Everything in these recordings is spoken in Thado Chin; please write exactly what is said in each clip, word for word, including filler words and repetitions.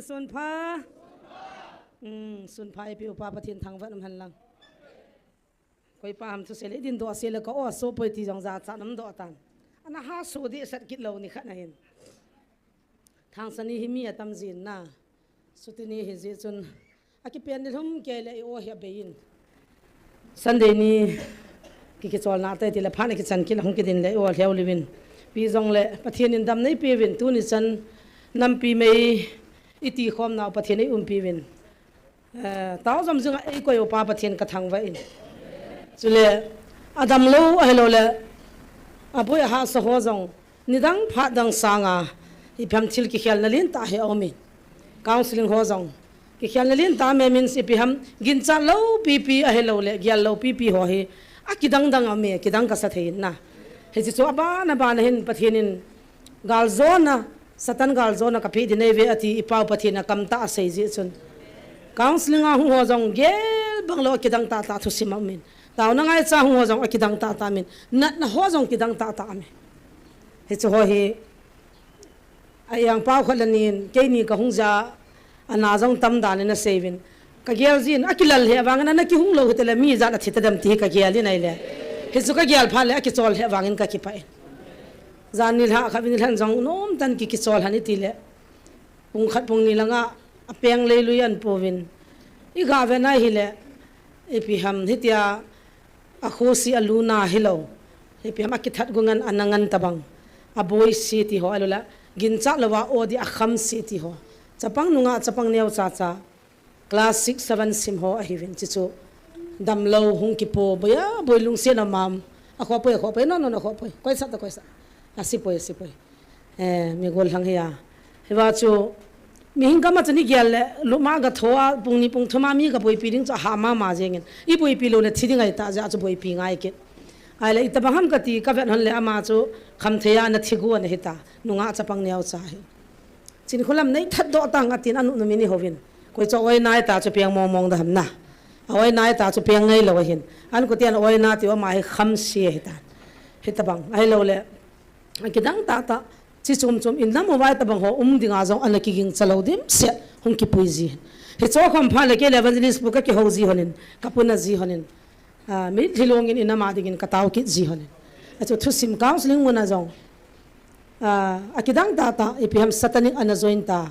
Sunpha. Sunpha ipi upa Pathen thangvah um hen lang. Koi pa ham thusei le din doh sei le ka o so poi ti jong jachat um doh tan. Ana ha so dehset kit lou ni khat na hin. Thangsani hi mi atam jin na. Sutini hi jeh chun. Akipen ni lhum kei le i o hi abei in. Sunday ni ki kicholna te ti le phan kichan kit hung kidin le i o lheu liu vin. Ipi jong le Pathen in dam nei pe vin tuni chan nampi mei i ti khom nau Pathen ei umpi vin. Tao jom jing a ei koi upa Pathen ka thangvah in. Chule, adam lou ahilou le, aboi ahahsa ho jong, nidang phat dang sanga, ipi ham thil kikhelna lentah hi aum in. Counseling ho jong, kikhelna lentah me means ipi ham, ginchat lou pipi ahilou le, gel lou pipi ho hi, akidang dang aum e, kidang kasa thei in na. Hiche chu aban aban a hin Pathen in, Galjona, Satan galjona kapeh ding nei ve ati i Pau Pathen a kamtah asei jeh chun. Counseling a hung ho jong gel bang lou akidang tahtah thusim aum in. Taona ngaicha hung ho jong akidang tahtah aum in. Natna ho jong kidang tahtah aum in. Hiche ho hi a-eng pau khat le ni in keini kahung jia ana jong tam dan in asei vin. Ka gel jin, akilal lheh vangin, ana kihung lou hite le, mi ijat athi tadem ti hi ka gel in ahile. Hichu ka gel phat le, akichol lheh vangin ka kipah in. Jan nilhah khat vin nilhah jong, nomtah in ki, kichol lhon iti le. Pung khat pung ni langa, apeng leilui an pouvin. I ga ve na hile, ipi ham, hitia, akhosi aluna hilou. Ipi ham, akithat gu ngan, ana ngan tabang. Aboi si ti ho, alula, ginchat louva, o di akham si ti ho. Chapang nungah, chapang neo chacha. Class six, seven sim ho ahiuvin, chuchu damlou hung kipo, boi a, boi lungset a mam. Akhoh poi, akhoh poi, no, no, no, akhoh poi. Koisah ta, koisah. Asi poi, asi poi. Eh, mi gollhang hi a. Hiva chu, mihing kama chu ni gel le, lupma ga tho a, pung ni pung thum a mi ga boipi ding chu aha mama jengin. I boipi lou le thi ding ahi ta jeh a chu boipi ngai kit. Ahile, itobang ham kati, ka vet hon le ama chu, khamthei a ana thi gu ana hita. Nungah chapang neo cha hi. Chinkholam nei that doh tang atin anu nu mi ni hovin. Koi chu oi nai ta chu peng mong mong da ham na. A oi nai ta chu peng ngai lou ahin. An kutian oi na ti ama hi kham si ahi tan. Hitabang. Ahilou le. Akidang tahtah. Chi chom chom in lam uvai tabang ho um dinga jong ana kiging chalou dim se hung kipui ji hin. Hicho kham pha le kei le evangelist pu ka kihou ji honin. Ka puna ji honin. Ah, mitlhi longin in ama dingin ka tao kit ji honin. Achu thusim counseling muna jong. Ah, akidang tahtah, ipi ham satanic ana join ta.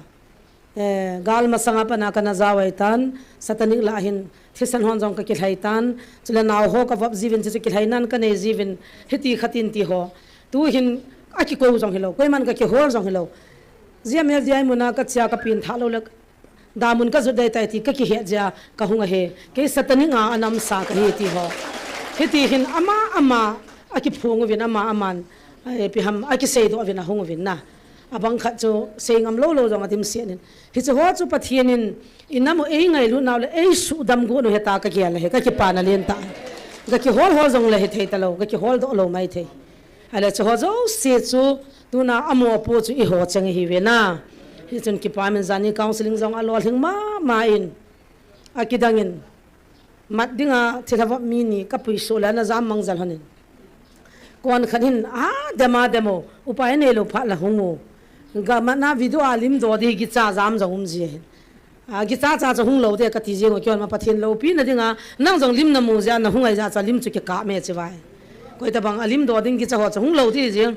Eh, gal masanga pana kana jao ahi tan, satanic lah hin, thisan hon jong ka kilhai tan, chule nao ho ka vop jiuvin, chuchu kilhai nan ka nei jiuvin, hiti khatin ti ho. Tu hin, akikou jong hilou, koiman ka kihol jong hilou. Jia mel jia muna ka chia ka pin tha lou le, Damun ka jut dai tai ti ka kihet jeh a ka hung ahi. Kei satanic a anam sa ka hi ti ho. Hiti hin ama ama a kiphong uvin ama aman, eh, ipi ham a kiseidoh uvin ahung uvin na. Abang khat chu sei ngam lou lou jong a dimset in. Hichu ho chu Pathen in i nam u ei ngailut nau le ei suhdam got u heta ka gel ahi, ka kipana len tah. Ka kihol hol jong le hithei talou, ka kihol doh lou mai thei. Ahile chu ho jouse chu tuna amopo chu eiho cheng ihiuve na. Hichun kipah in jani counseling jong alolhing mama in. Akidang in. Mat dinga thilha vop mi ni ka puisoh le ana jam mang jal honin. Kon khat hin adem adem o. Upai neilou phat la hung u. Ga matna video a lim do di gicha jam jong um ji hin. A, gicha cha cha hung lou de kati jeng u, kihon ma Pathen loupina dinga, nang jong lim namu jeh a nahung ahi jeh a cha lim chu kikap me chi vai. Koi tabang a lim do ding gicha ho cha hung lou di jeng.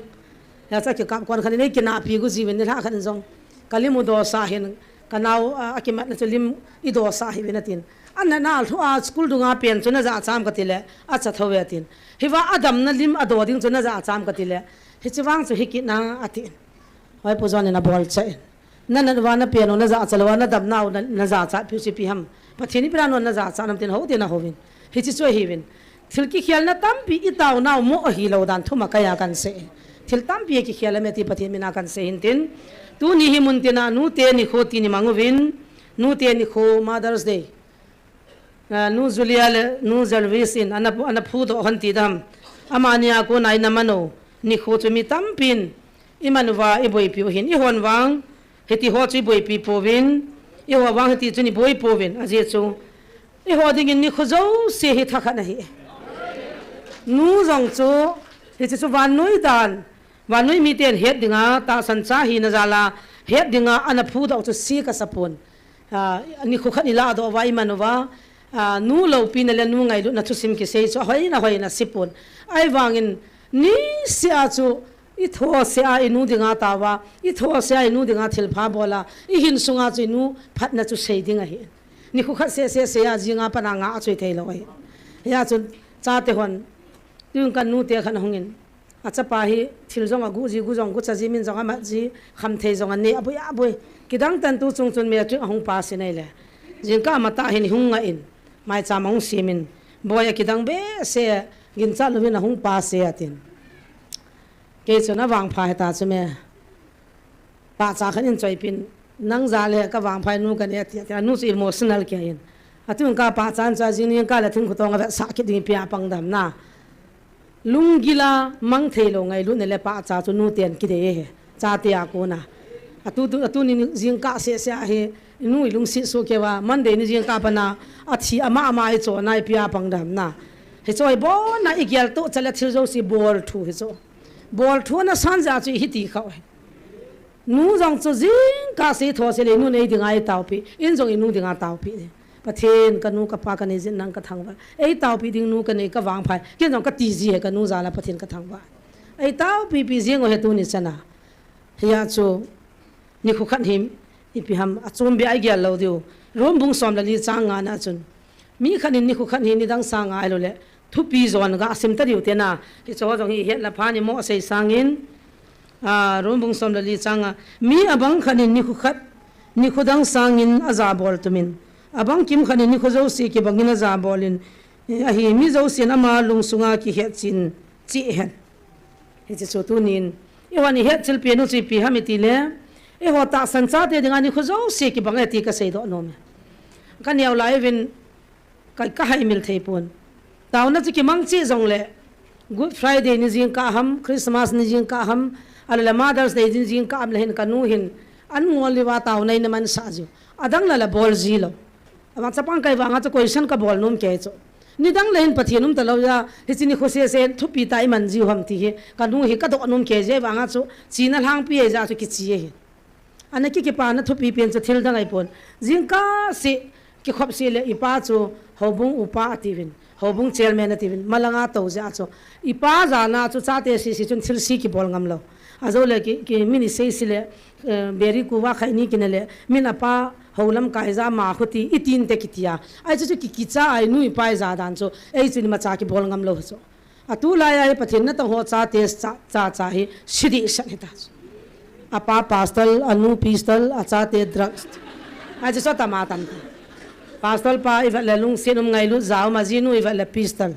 Hia cha kikap kon khat in ei kinahpi gu jiuvin nilhah khat in jong. Ka lim u dosa hin, ka nao, a, akimatna chu lim i dosa hiuvin atin. Ana na lhu a school dunga pen chu na ja cham kati le, acha thou ve atin. Hiva adamna lim ado ding chu na ja cham kati le, hichi vang chu hi kit na atin. Hoi Pu John in abol cha in. Na nat uva na pen u na jachat lou a, na damna u na, na jachat piu chu ipi ham. Pathen in ipi dan u na jachat nam tin hou tin a houvin. Hichi chu ahiuvin. Thil kikhelna tampi i taonau mo ahilou dan thum a kaiya kan sei. Thil tampi kikhel a me ti Pathen mina kan sei hin tin. Tuni hi mun tina nute nikho ti ni mang uvin. Nute nikho Mother's Day. Ah, Nu Julia le Nu Jarvis in ana, ana phudoh hon ti dam. Amani a kona i na mano. Nikho chu mi tampin. I man uva i boipi u hin. I hon vang. Hiti ho chu i boipi pouvin. I ho vang hiti chun i boi pouvin. Ajeh chu. I ho dingin nikho jouse hi thakhat ahi. Nu jong chu. Hichi chu vannoi dan. Vannoi miten het dinga tahsan cha hina jal a, het dinga ana phudoh chu si kasa pon. Ah, nikho khat ilah doh uva iman uva, ah, nu loupina le nu ngailutna thusim kisei chu ahoina hoina si pon. Ahivangin niseh a chu i thoseh a i nu dinga taova, i thoseh a i nu dinga thilpha bol a, i hin sunga chu i nu phatna chu sei ding ahi. Nikho khat seh seh sei a jinga pat a ngah chu i thei lou ahi. Hia chun chate hon, tun ka nute khat ahungin, a chapa hi thil jong agu ji, gu jong gu cha ji, min jong amat ji, khamthei jong anei, aboi aboi. Kidang tah in tu chung chun matric ahung pass in ahile, jingkah matah hin i hung ngah in, maicham ahung sem in, boi, akidang behseh, ginchat louvin ahung pass e atin. Kei chun avangpha hita chu me. Pahcha khat in choipin, nang jal e, ka vangpha e, nu kanei ati, ati, anu chu emotional kei in. Atun ka pahcha in chu ajing nin ka le thingkho tong avetsah kit ding ipi a pang dem na. Lunggil a mang thei lou ngailutna le pahcha chu nuten kidei e, chate a kona. Atu, tu, atu ni jingkah seh seh a hi, nu i lungset soh kei uva, Monday ni jingkah pat a, athi ama ama i chon a ipi a pang dem na. Hichu hi bon a i gel toh chale thil jouse bol thu hichu. Bol thu ana san jeh a chu i hiti kha u hi. Nu jong chu jingkah seh thoseh le, nun ei dinga ei taopi, in jong i nu dinga taopi. Pathen, ka nu ka pa kanei jin nang ka thangvah. Ei taopi ding nu kanei, ka vangpha e. Ken jong kati ji e, ka nu jal a Pathen ka thangvah. Ei taopi pi jing u hi tuni chan a. Hia chu, nikho khat hi, ipi ham, achom beh a i gel lou diu. Rom bung som le li chang nga na chun, mi khat in nikho khat hi nidang sang a ahilou le, thupi jon ga sim ta diu te na. Hichu ho jong hi het la pha ni mo sei sangin, ah, Rom bung som le li chang a, mi abang khat in nikho khat, nikho dang sangin aja bol tumin, abang kim khat in nikho jouse kibangin aja bol in, eh, ahi, mi jousen ama lungsunga kihet chin cheh hen. Hiche chu tunin, eihon i hetchil pen u chu ipi ham i ti le, eiho tahsan chate dinga nikho jouse kibang e ti ka seidoh nom e. Ka neo lai uvin, ka, ka haimil thei pon. Taona chu kimang cheh jongle, Good Friday ni jingkah ham, Christmas ni jingkah ham, ahilou le Mother's Day ni jingkah ham le hin ka nu hin, an ngol uva taona in amansah jiu. Adang la la bol ji lou. Ama chapang kei vanga chu question ka bol nom kei chu. Nidang le hin Pathen um ta lou a, hiche nikho seh seh thupi tah i man jiu ham ti hi, ka nu hi ka doh nom kei jeh vanga chu, china lhangpi ahi jeh chu kiche ahi. Ana ki, kipana thupi pen chu thil dang ahi pon. Jingkah seh, kikhop seh le i pa chu houbung upa atiuvin, houbung chairman atiuvin, malanga tou jeh chu. I pa jana chu chate seh seh chun thil se kibol ngam lou. Ajou le ki, ki min i sei seh le, eh, beri kuva khaini kine le, min a pa hou lamkai ja ma khuti, i tin te kiti a. Ahi chu chu ki, kicha ahi nu i pa i ja dan chu, ei chu imacha kibol ngam lou chu. Atulai a hi Pathen natong ho chate cha, cha, cha hi, si dehset hita chu. A pa pastor, a nu pistol, a chate drugs. Ahi chu chu atama tam ta. Pastor pa i vet le lungset um ngailut ja um, a jinu i vet le pistol.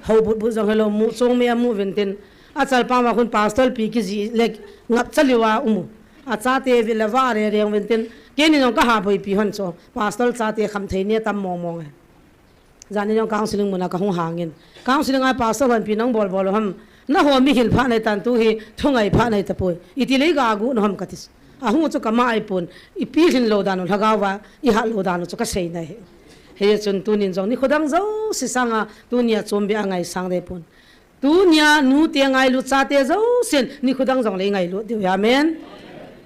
Hou but but jong helou mu chong me a mu uvin tin. A chalpa ma khun pastor pi kiji le ngap chaliu a um u. A chate vet le va re re uvin tin. Keini jong ka ha boipi hon chu. Pastor chate khamthei ni tam mong mong e. Jani jong counseling muna ka hung hangin. Counseling a pastor hon ipi nang bol bol u ham. Nangho mihil phat nei tan tu hi thungai phat nei tapoi. Iti le i ga gu nom ham kati. Ahung chu kama ahi pon, ipi lhin lou dan u, lhagao va i hat lou dan u chu ka sei na hi. Hichun tunin jong nikho dang jouse sanga, tunia chom beh a ngaisang dei pon. Tunia nute ngailut chate jousen, nikho dang jong le i ngailut diu hi, amen.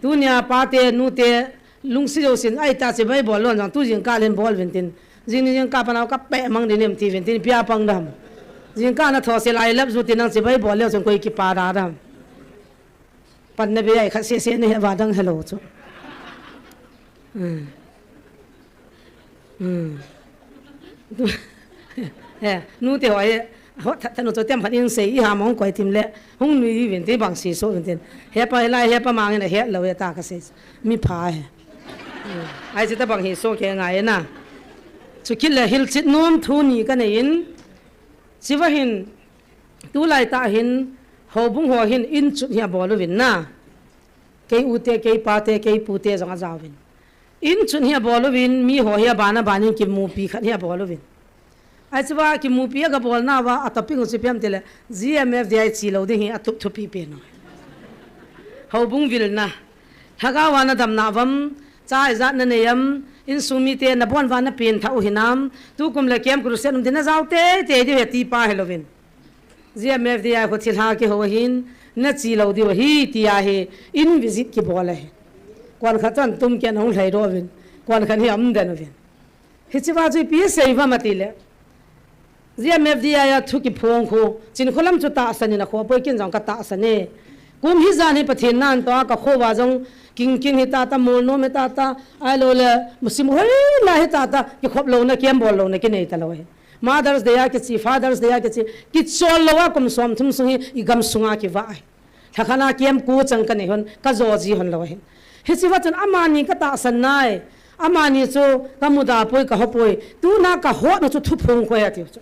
Tunia pate, nute, lungset jousen, ahi ta chibai bol lon jong, tu jingkah len bol uvin tin. Jing ni jingkah panau ka peh mang ding nem ti uvin tin, ipi a pang dem. Jingkah na thosel a i love you tin nang chibai bol leu chun koi kipa da dem. Panna bei a i khat seh seh na hi va dang helou chu. Hmm. Hmm. Eh, nute ho hi, ho tha, thanu chu tem khat in sei, i ha mong koi tim le, hung nui uvin tin bang si so uvin tin. Hepa hilai, hepa mangin a het lou e ta ka sei. Mi pha hi. Hmm. Ahi chu ta bang hi so kei ngai na. Chukit le hilchet nom thu ni ka nei in, chiva hin, tulai tah hin, houbung ho hin inchut hi abol uvin na. Kei u te, kei pa te, kei pu te jong ajauvin. Inchut hi abol uvin, mi ho hi aban aban in kimupi khat hi abol uvin. Ahi chu va kimupi a ka bol na va, a topic u chu ipi ham ti le, G M F D I chi lou ding hi atup thupi pen u. Houbung vilna. Lhagao a na dam na uvam, cha ijat na nei am, insung mite na bon uva na pen tha u hinam, tukum le camp crusade um ding na jao teitei diu hi ti pa helou vin. G M F D I khu thilha kihou ahin, Na chi lou diu ahi, tia hi, in visit kibol ahi. Kon khat chun tum ken hung lhai ro vin. Kon khat hi am den vin. Hichi va chu ipi sei va ma ti le. G M F D I a thu kiphong khu, Chinkholam chu tahsan in a kho poi kin jong ka tahsan e. Kum hi jan hi Pathen nan to a ka kho va jong king king hi ta ta, mol nom hi ta ta, ai lo le musim hoi la hi ta ta, kikhop lou na, kiam bol lou na, kinei ta lou hi. Mother's Day a kichi, Father's Day a kichi, kichol lou a kum som thum sung hi i gam sunga kivah ahi. Lhakhana kiam ku chang ka nei hon, ka jo ji hon lou ahi. Hichi va chun amani ka tahsan nai, amani chu ka muda poi, ka ho poi, tuna ka hot na chu thuphong khu ahi tiu chu.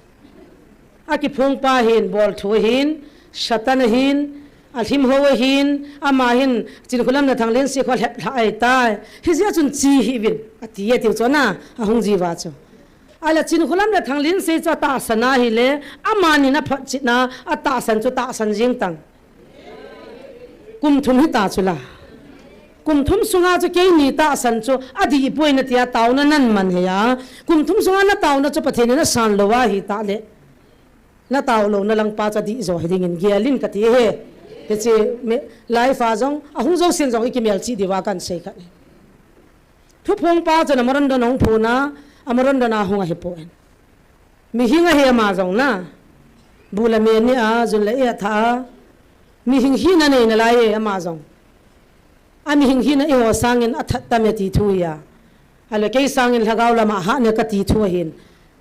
A kiphong pa hin, bol thu hin, Satan hin, a hlim ho hin, ama hin, Chinkholam le Thanglinsei kho lhep lha ai tai. Hijeh chun chi hih vin, a ti ahi tiu chu na, a hung ji va chu. Ahile Chinkholam le Thanglinsei chu a tahsan ahi le, amani na phat chit na, a tahsan chu tahsan jing tang. Kum thum hi ta chu la. Kum thum sunga chu keini tahsan chu a dih poi na tia taona nan man hei a. Kum thum sunga na taona chu Pathen in a san lou ahi ta le. Na tao lou na lang pa chu a dih jo hi ding in gel in ka ti he. Hichi me, life a jong, a hung jo sin jong i kimel chi diu va kan sei khat. Thuphong pa chu na maron don hung phu na, a maron don a hung ahi poi. Mihing ahi ama jong na. Bu le me ni a, jun le e a tha a. Mihing hina nei na lai e ama jong. A mihing hina i ho sangin a that tam e ti thu hi a. Ahile kei sangin lhagao lama hat ne ka ti thu ahin.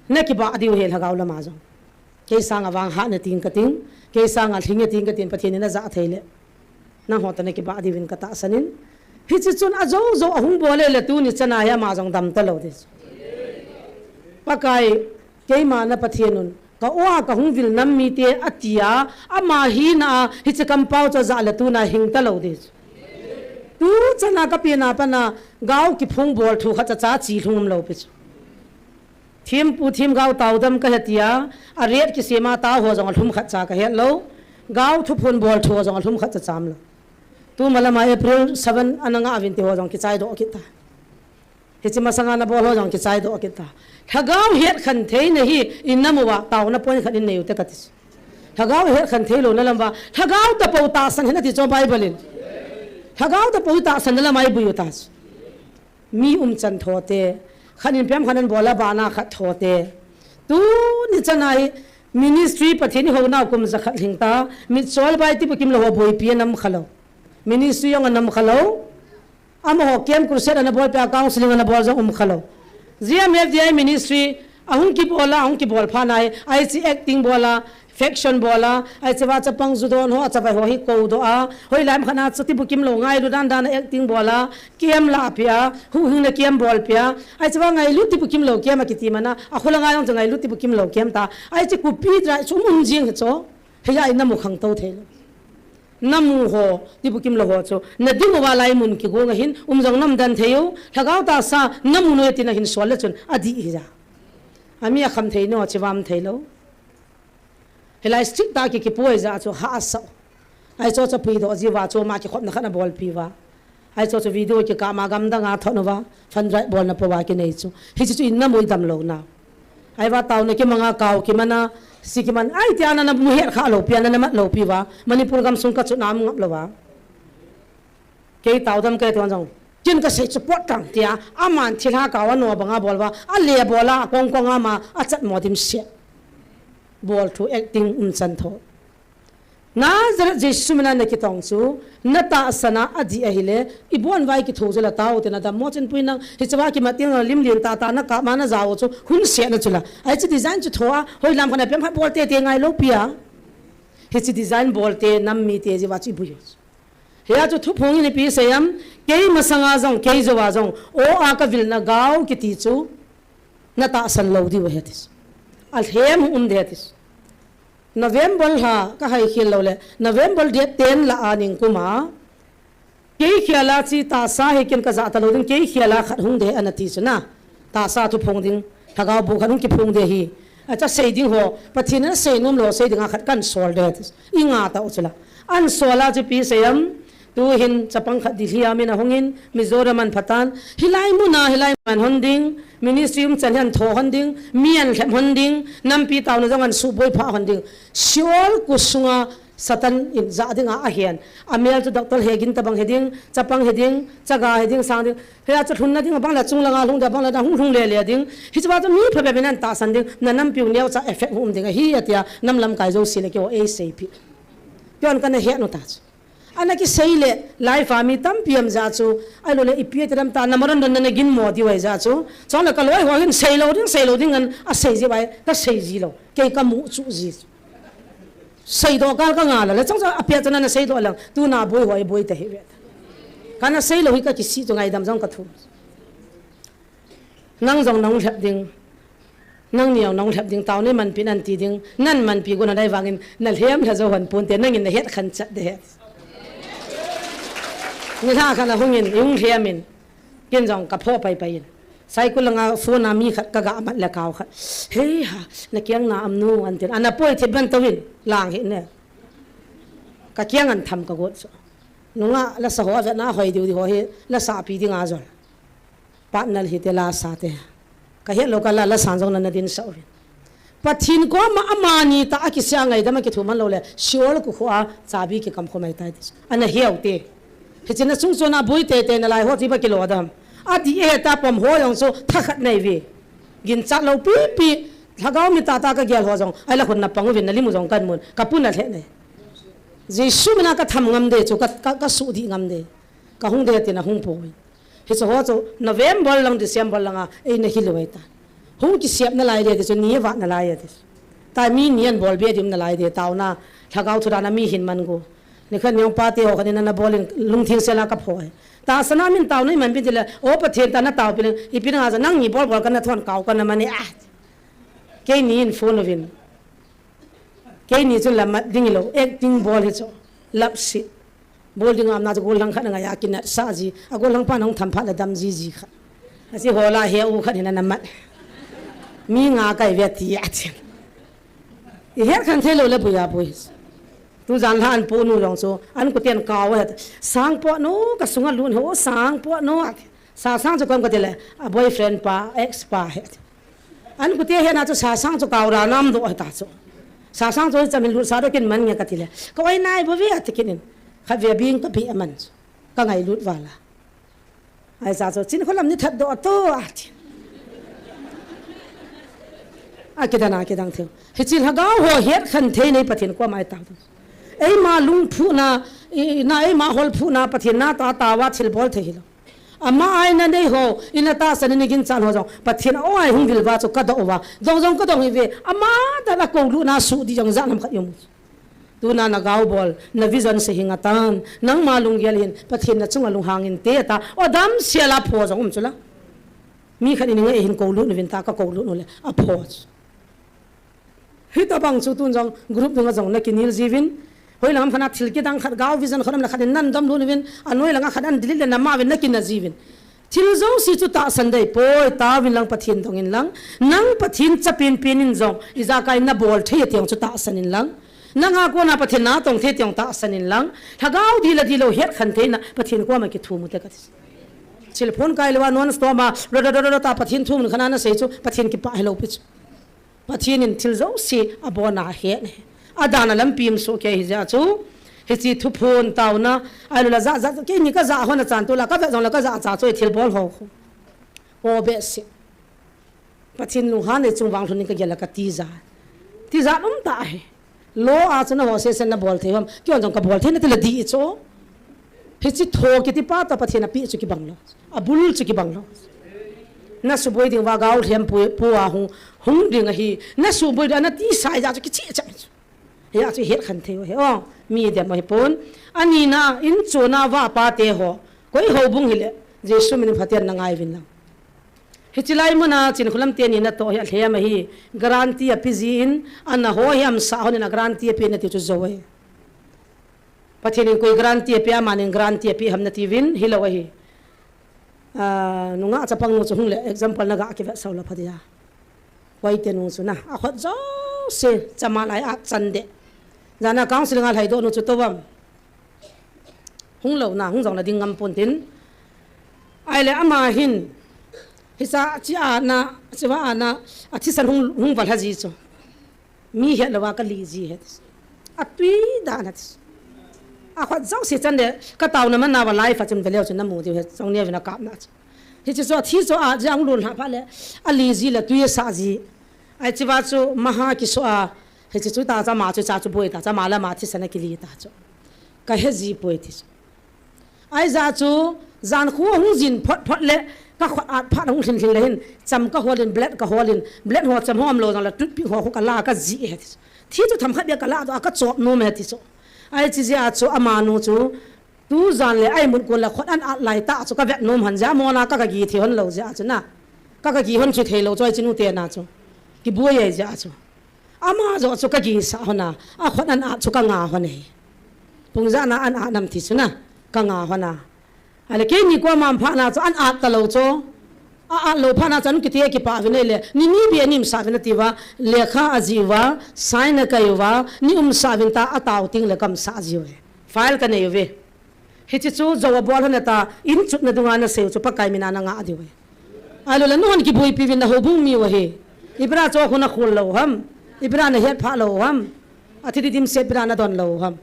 Na kibah diu he lhagao lama jong. Kei sanga vang hat ne ting ka ting. Kei sanga lhing e ting ka tin Pathen in a ja thei le. Nangho toh na kibah diuvin ka tahsan in. Hichi chun a jo jo a hung bol e le tuni chana hi ama jong dam ta lou ding. Pakai, keima na Pathen un, ka o a ka hung vil nam mite a tia, ama hina a hichi kampao chu a ja le tuna hing ta lou ding. Tu chana ka pi na pa na gao kiphong bol thu khat cha cha chi lhung um lou pi chu. Thempu themgao taodam ka he tia, a rate kisem a tao ho jong a lhum khat cha ka het lou. Gao thuphon bol thu ho jong a lhum khat cha cham lou. Tu malama April seven ana nga vin ti ho jong kichai doh kit ta. Hichi masanga na bol ho jong kichai doh kit ta. Lhagao het khen thei na hi in nam uva taona point khat in nei u te ka ti. Lhagao het khen thei lou na lam uva. Lhagao tapo tahsan hi na ti chu Bible in. Lhagao tapo tahsan na lam a i bui u ta. Mi umchan tho te, khat in pem khat in bol a bana khat tho te. Tuni chana hi ministry Pathen i houna kum ja khat lhing ta, mitchol bai ti bukim lou ho boipi a nam kha lou. Ministry jong a nam kha lou. Amaho camp crusade ana bol peh a counseling ana bol jong um kha lou. G M F D I ministry, ahung kibol a, ahung kibol phat na hi, I C acting bol a, faction bol a, ahi cheva chapang ju don ho, achavai ho hi kou doh a, hoilai ham khat na chu ti bukim lou ngailu dan dan a acting bol a, camp la peh a, huhhingna camp bol peh a, ahi cheva ngailu ti bukim lou camp a kiti mana, akhola ngai jong chu ngailu ti bukim lou camp ta, ahi chu kupi drai chu um jing hi chu, hiya i na mu khangtou thei lou. Na mu ho, ti bukim lou ho chu, na ding uva lai mun kigong a hin, um jong nam dan thei u, lhagao tahsa, na mu noi tina hin sol le chun, adih hi ja. Ami a kham thei no, chivam thei lou. Hilai strict ta ki kipui ja chu ha a sau. Ahi chu chu pui doh ji uva chu ma kikhopna khat na bolpi uva. Ahi chu chu video kikah ma gam dang a thot uva. Fund drive bolna po uva kinei chu. Hichi chu in na mu i dam lou na. Ahi uva taona kimang a kau kiman a. Si kiman. Ahi tia na na mu het kha lou pi a na na mat lou pi uva. Manipur gamsung ka chu na um ngap lou uva. Kei taodam kei tuan jong. Kin ka sei chu pot tang tia. Aman thilha kau a no banga bol uva. A le bol a kong kong ama a chat mo dim sia. Bol thu acting umchan tho. Nazareth Jesu mina na kitong chu, na tahsan a adih ahile, i bon vai kitho chu la tao te na dam mo chin pui nang, hiche va kimat ting lim lin ta ta na kap ma na jao chu, hun se na chu la. Ahi chu design chu tho a, hoi lam khat na pem khat bol te te ngai lou pi a. Hiche design bol te nam mite ji va chu i bui u chu. Hia chu thuphong in ipi sei am, kei masanga jong, kei jou a jong, o a ka vilna gao kiti chu, na tahsan lou diu ahi ati chu. A lhem um de ati chu. November lha ka hai khel lou le, November date ten la a ning kum a, kei khel a chi tahsa hi ken ka ja ta lou ding, kei khel a khat hung de ana ti chu na. Tahsa thuphong ding, lhagao bu khat hung kiphong de hi. Acha sei ding ho, Pathen in a sei nom lou, sei ding a khat kan sol de ti chu. I nga ta u chu la. An sol a chu ipi sei am, tu hin chapang khat Delhi a min a hung in, Mizoram an pha tan. Hilai mun a, hilai mun hon ding, ministry umchan hi an tho hon ding, mi an lhep hon ding, nampi taona jong an suboi pha hon ding. Seoul kut sunga Satan in ja dinga ahen. Amel chu doctor he gin tabang he ding, chapang he ding, chaga he ding, sang ding. Hea chu lhunna ding, abang le chung langa lhung ding, abang le hung lhung le le ding. Hichea chu mi phabep in ahin tahsan ding, na nampiu neocha effect hung um ding ahi, atia, nam lamkai jouse le keiho eiseipeh. Keiho kana het u ta chu. Ana kisei le, life a mi tampi um jeh chu, ahilou le, ipi ati dam ta, na maron don na ginmo diu ahi jeh chu. Chule kaloi ho hin seilou ding, seilou ding an, asei ji vai, kasei ji lou. Kei kamu chu ji chu. Seidoh kal ka ngal a le, chang chang a pia chana na seidoh lang, tuna boi hoi boi ta hi ve. Kana seilou hi ka kisih chu ngaidam jong ka thum. Nang jong nahung lhep ding, nangni jong nahung lhep ding, taona imanpi nan ti ding, nan manpi gon hadai vangin, na lhem lha jou hon ponte, nangin na het khan chat de he. Ni lha khan ahungin, ihung lhemin, ken jong ka pho pai pai in. Saikul langa phone a mi khat ka ga mat le kau khat. Hei ha, na kiang na am nu an tin. Ana poi thip ban tawin, lang hi ne. Ka kiang an tham ka got so. Nunga la sa ho ve na hoi diu di ho hi, la sa pi ding a jol. Partner hi te la sa te. Ka het lo ka la, la san jong na na din sa uvin. Pathen koma amani ta a kisia ngaidam a kithuman lou le, Sheol kukhu a chabi kikam khomai tai ti. Ana hiau te. Hichena sung chona boi te te na lai ho ti ba kilo dam. A di e ta pom ho jong chu thakhat nei ve. Ginchat lou pi pi. Lhagao mi ta ta ka gel ho jong. Ai la khun na pang uvin na limu jong kan mun. Ka pun na lhe nei. Jesu mina ka tham ngam de chu ka, ka, ka su di ngam de. Ka hung de ti na hung poi. Hiche ho chu November lang, December langa eina hilou ahi ta. Hung kisep nalai de ti chu ni vat nalai de ti. Ta mi ni an bol be dim nalai de taona lhagao thu dana mi hin man gu. Nikhat niang pa te ho khat in ana bol in lungthim sela ka pho e. Tahsan a min taona iman pi ti le, o Pathen ta na tao pi le, ipi na nga ja nang ni bol bol kana thon kau kana mani a. Keini in phone uvin. Keini chun la mat ding hilou, acting bol hi chu. Lap si. Bol ding am na chu gollhang khat na ngai a kinat sa ji. A gollhang pa nahung tham phat la dam ji ji khat. Asi hola he u khat hina na mat. Mi nga kai ve ti a chin. I het khan thei lou le buya bui. Tu jan lha an pu nu jong chu. An kuten kau het. Sang po nu ka sunga lun ho sang po nu a. Sa sang chu kam ka ti le. A boyfriend pa, ex pa het. An kute hena chu sa sang chu kau ra nam do ta chu. Sa sang chu chamin lut sa do kin man nge ka ti le. Ka oi nai bo ve ati kin in. Kha ve bing ka bi aman chu. Ka ngai lut vala. Ai sa chu chin kholam ni that do to ati. A kidana kidang theu. Hichi lhagao ho het khan thei nei Pathen koma i tao. Eima lungphuna, i, na eima holphuna Pathen na ta tawa thil bol thei hilou. Ama aina nei ho, ina tahsan in i ginchat ho jong, Pathen a oi hung vil va chu ka doh uva. Dong jong ka dong hi ve, ama ta na kou luna su di jong ja nam khat i um. Tuna na gao bol, na vision se hing atan, nangma lunggel hin, Pathen na chunga lunghang inte ta, o dam sia la pho jong um chu la. Mi khat in nge hin kou lut nu vin ta ka kou lut nu le, a pho chu. Hitabang chu tun jong group dunga jong na kinel jiuvin. Hoilang ham khat na thil kidang khat gao vision khat um le khat in nan dom lut uvin. Anoi langa khat an delete le na ma uvin na kina jiuvin. Thil jouse chu tahsan dei poi, taovin lang Pathen dongin lang. Nang Pathen cha penpen in jong, ijakai na bol thei a tiang chu tahsan in lang. Nanga kona Pathen na tong thei tiang tahsan in lang. Lhagao dil a dil lou het khan theina Pathen koma kithum u te ka ti. Cellphone kai lou a non stop a, ro ro ro ro ta Pathen thum khan ana sei chu, Pathen kipah hilou pi chu. Pathen in thil jouse abona ahet e. Adana lampi um soh kei hijeh a chu. Hichi thuphon taona, ailou la ja, ja, keini ka ja hon a chan tu la, ka vet jong la ka ja cha chu thil bol ho. O be si. Pathen lunghan nei chung vang lhun in ka gel a ka tija. Tija um ta hi. Lo a chu na ho se sen na bol thei hom. Kion jong ka bol thei na ti la di chu. Hichi tho kiti pa ta Pathen a pi chu kibang lou. A bul chu kibang lou. Na suboi ding va gao lhem pu, pu a hung, hung ding ahi. Na suboi ding na ti sai ja chu kichi cha. Hia chu het khan thei u hi. O, mi dem u hi pon. Ani na in chu na va pa te ho. Koi ho bung hile. Jesu min phaten na ngai vin lang. Hichi lai muna chin khulam teni na to hi a lhem ahi. Guarantee a pi ji in. Ana ho hi am sa hon in a guarantee a pi na ti chu jo e. Pathen in koi guarantee a pi a man in guarantee a pi ham na ti vin. Hilou ahi. Ah, nunga chapang nu chu hung le example na ga kivet sau la phadia. Koi te nu chu na. A khot jouse chama lai a chan de. Jana council nga lhai do nu chu to vam. Hung lou na, hung jong na ding ngam pon tin. Ai le ama hin. Hisa chi a na, chi va a na, a thisan hung, hung va lha ji chu. Mi het lou va ka li ji het. Atui dan ati. Akhut jouse chan le, ka taona man nauva live a chun veleu chun namu diu ahi, chong neo vin akapna chu. Hiche chu, athi chu ajang lun lha phat le, ali ji le tui asah ji. Ahi chea chu maha kiso a, hiche chu ta cha ma chu cha chu boi ta, cha ma la ma thisan akili ta chu. Ka he ji poi ti chu. Ahi jeh chu, jan khu hung jin phot phot le, ka khut at phat hung lhin lhin le hin, cham ka hol in, blade ka hol in, blade ho cham ho umlou jong le, toothpick ho khu ka la ka ji e ti chu. Thi chu themkhat bia ka la doh a ka chop nom e ti chu. Ahi chea chu, amanu chu, tu jan le a imut kon le khut an at lai tah chu ka vet nom hon jeh a, mona ka ka gi thei hon lou jeh a chu na. Ka ka gi hon chu thei lou chu, ahi chinu te na chu. Kiboi ahi jeh a chu. Ama joh chu ka gisah hon a, akhut an at chu ka nga hon e. Pung ja na an at nam ti chu na, ka nga hon a. Ahile keini koma phat na chu an at talou chu. A at lou phat na chu an kiti a kipah vin ahile, ni ni bia ni umsah vin ati uva, lekha ajih uva, sign akai uva, ni umsah vin ta atao teng le ka umsah ji uve. File ka nei uve. Hiche chu jou abol hon e ta, in chutna dunga nasei u chu Pakai mina na ngah diu ahi. Ahilou le nahon kiboipi uvin na houbung mi u ahi. Ipi dia chu khu na khol lou ham. Ipi dia na het phah lou ham. Athi dimset ipi dia na don lou ham.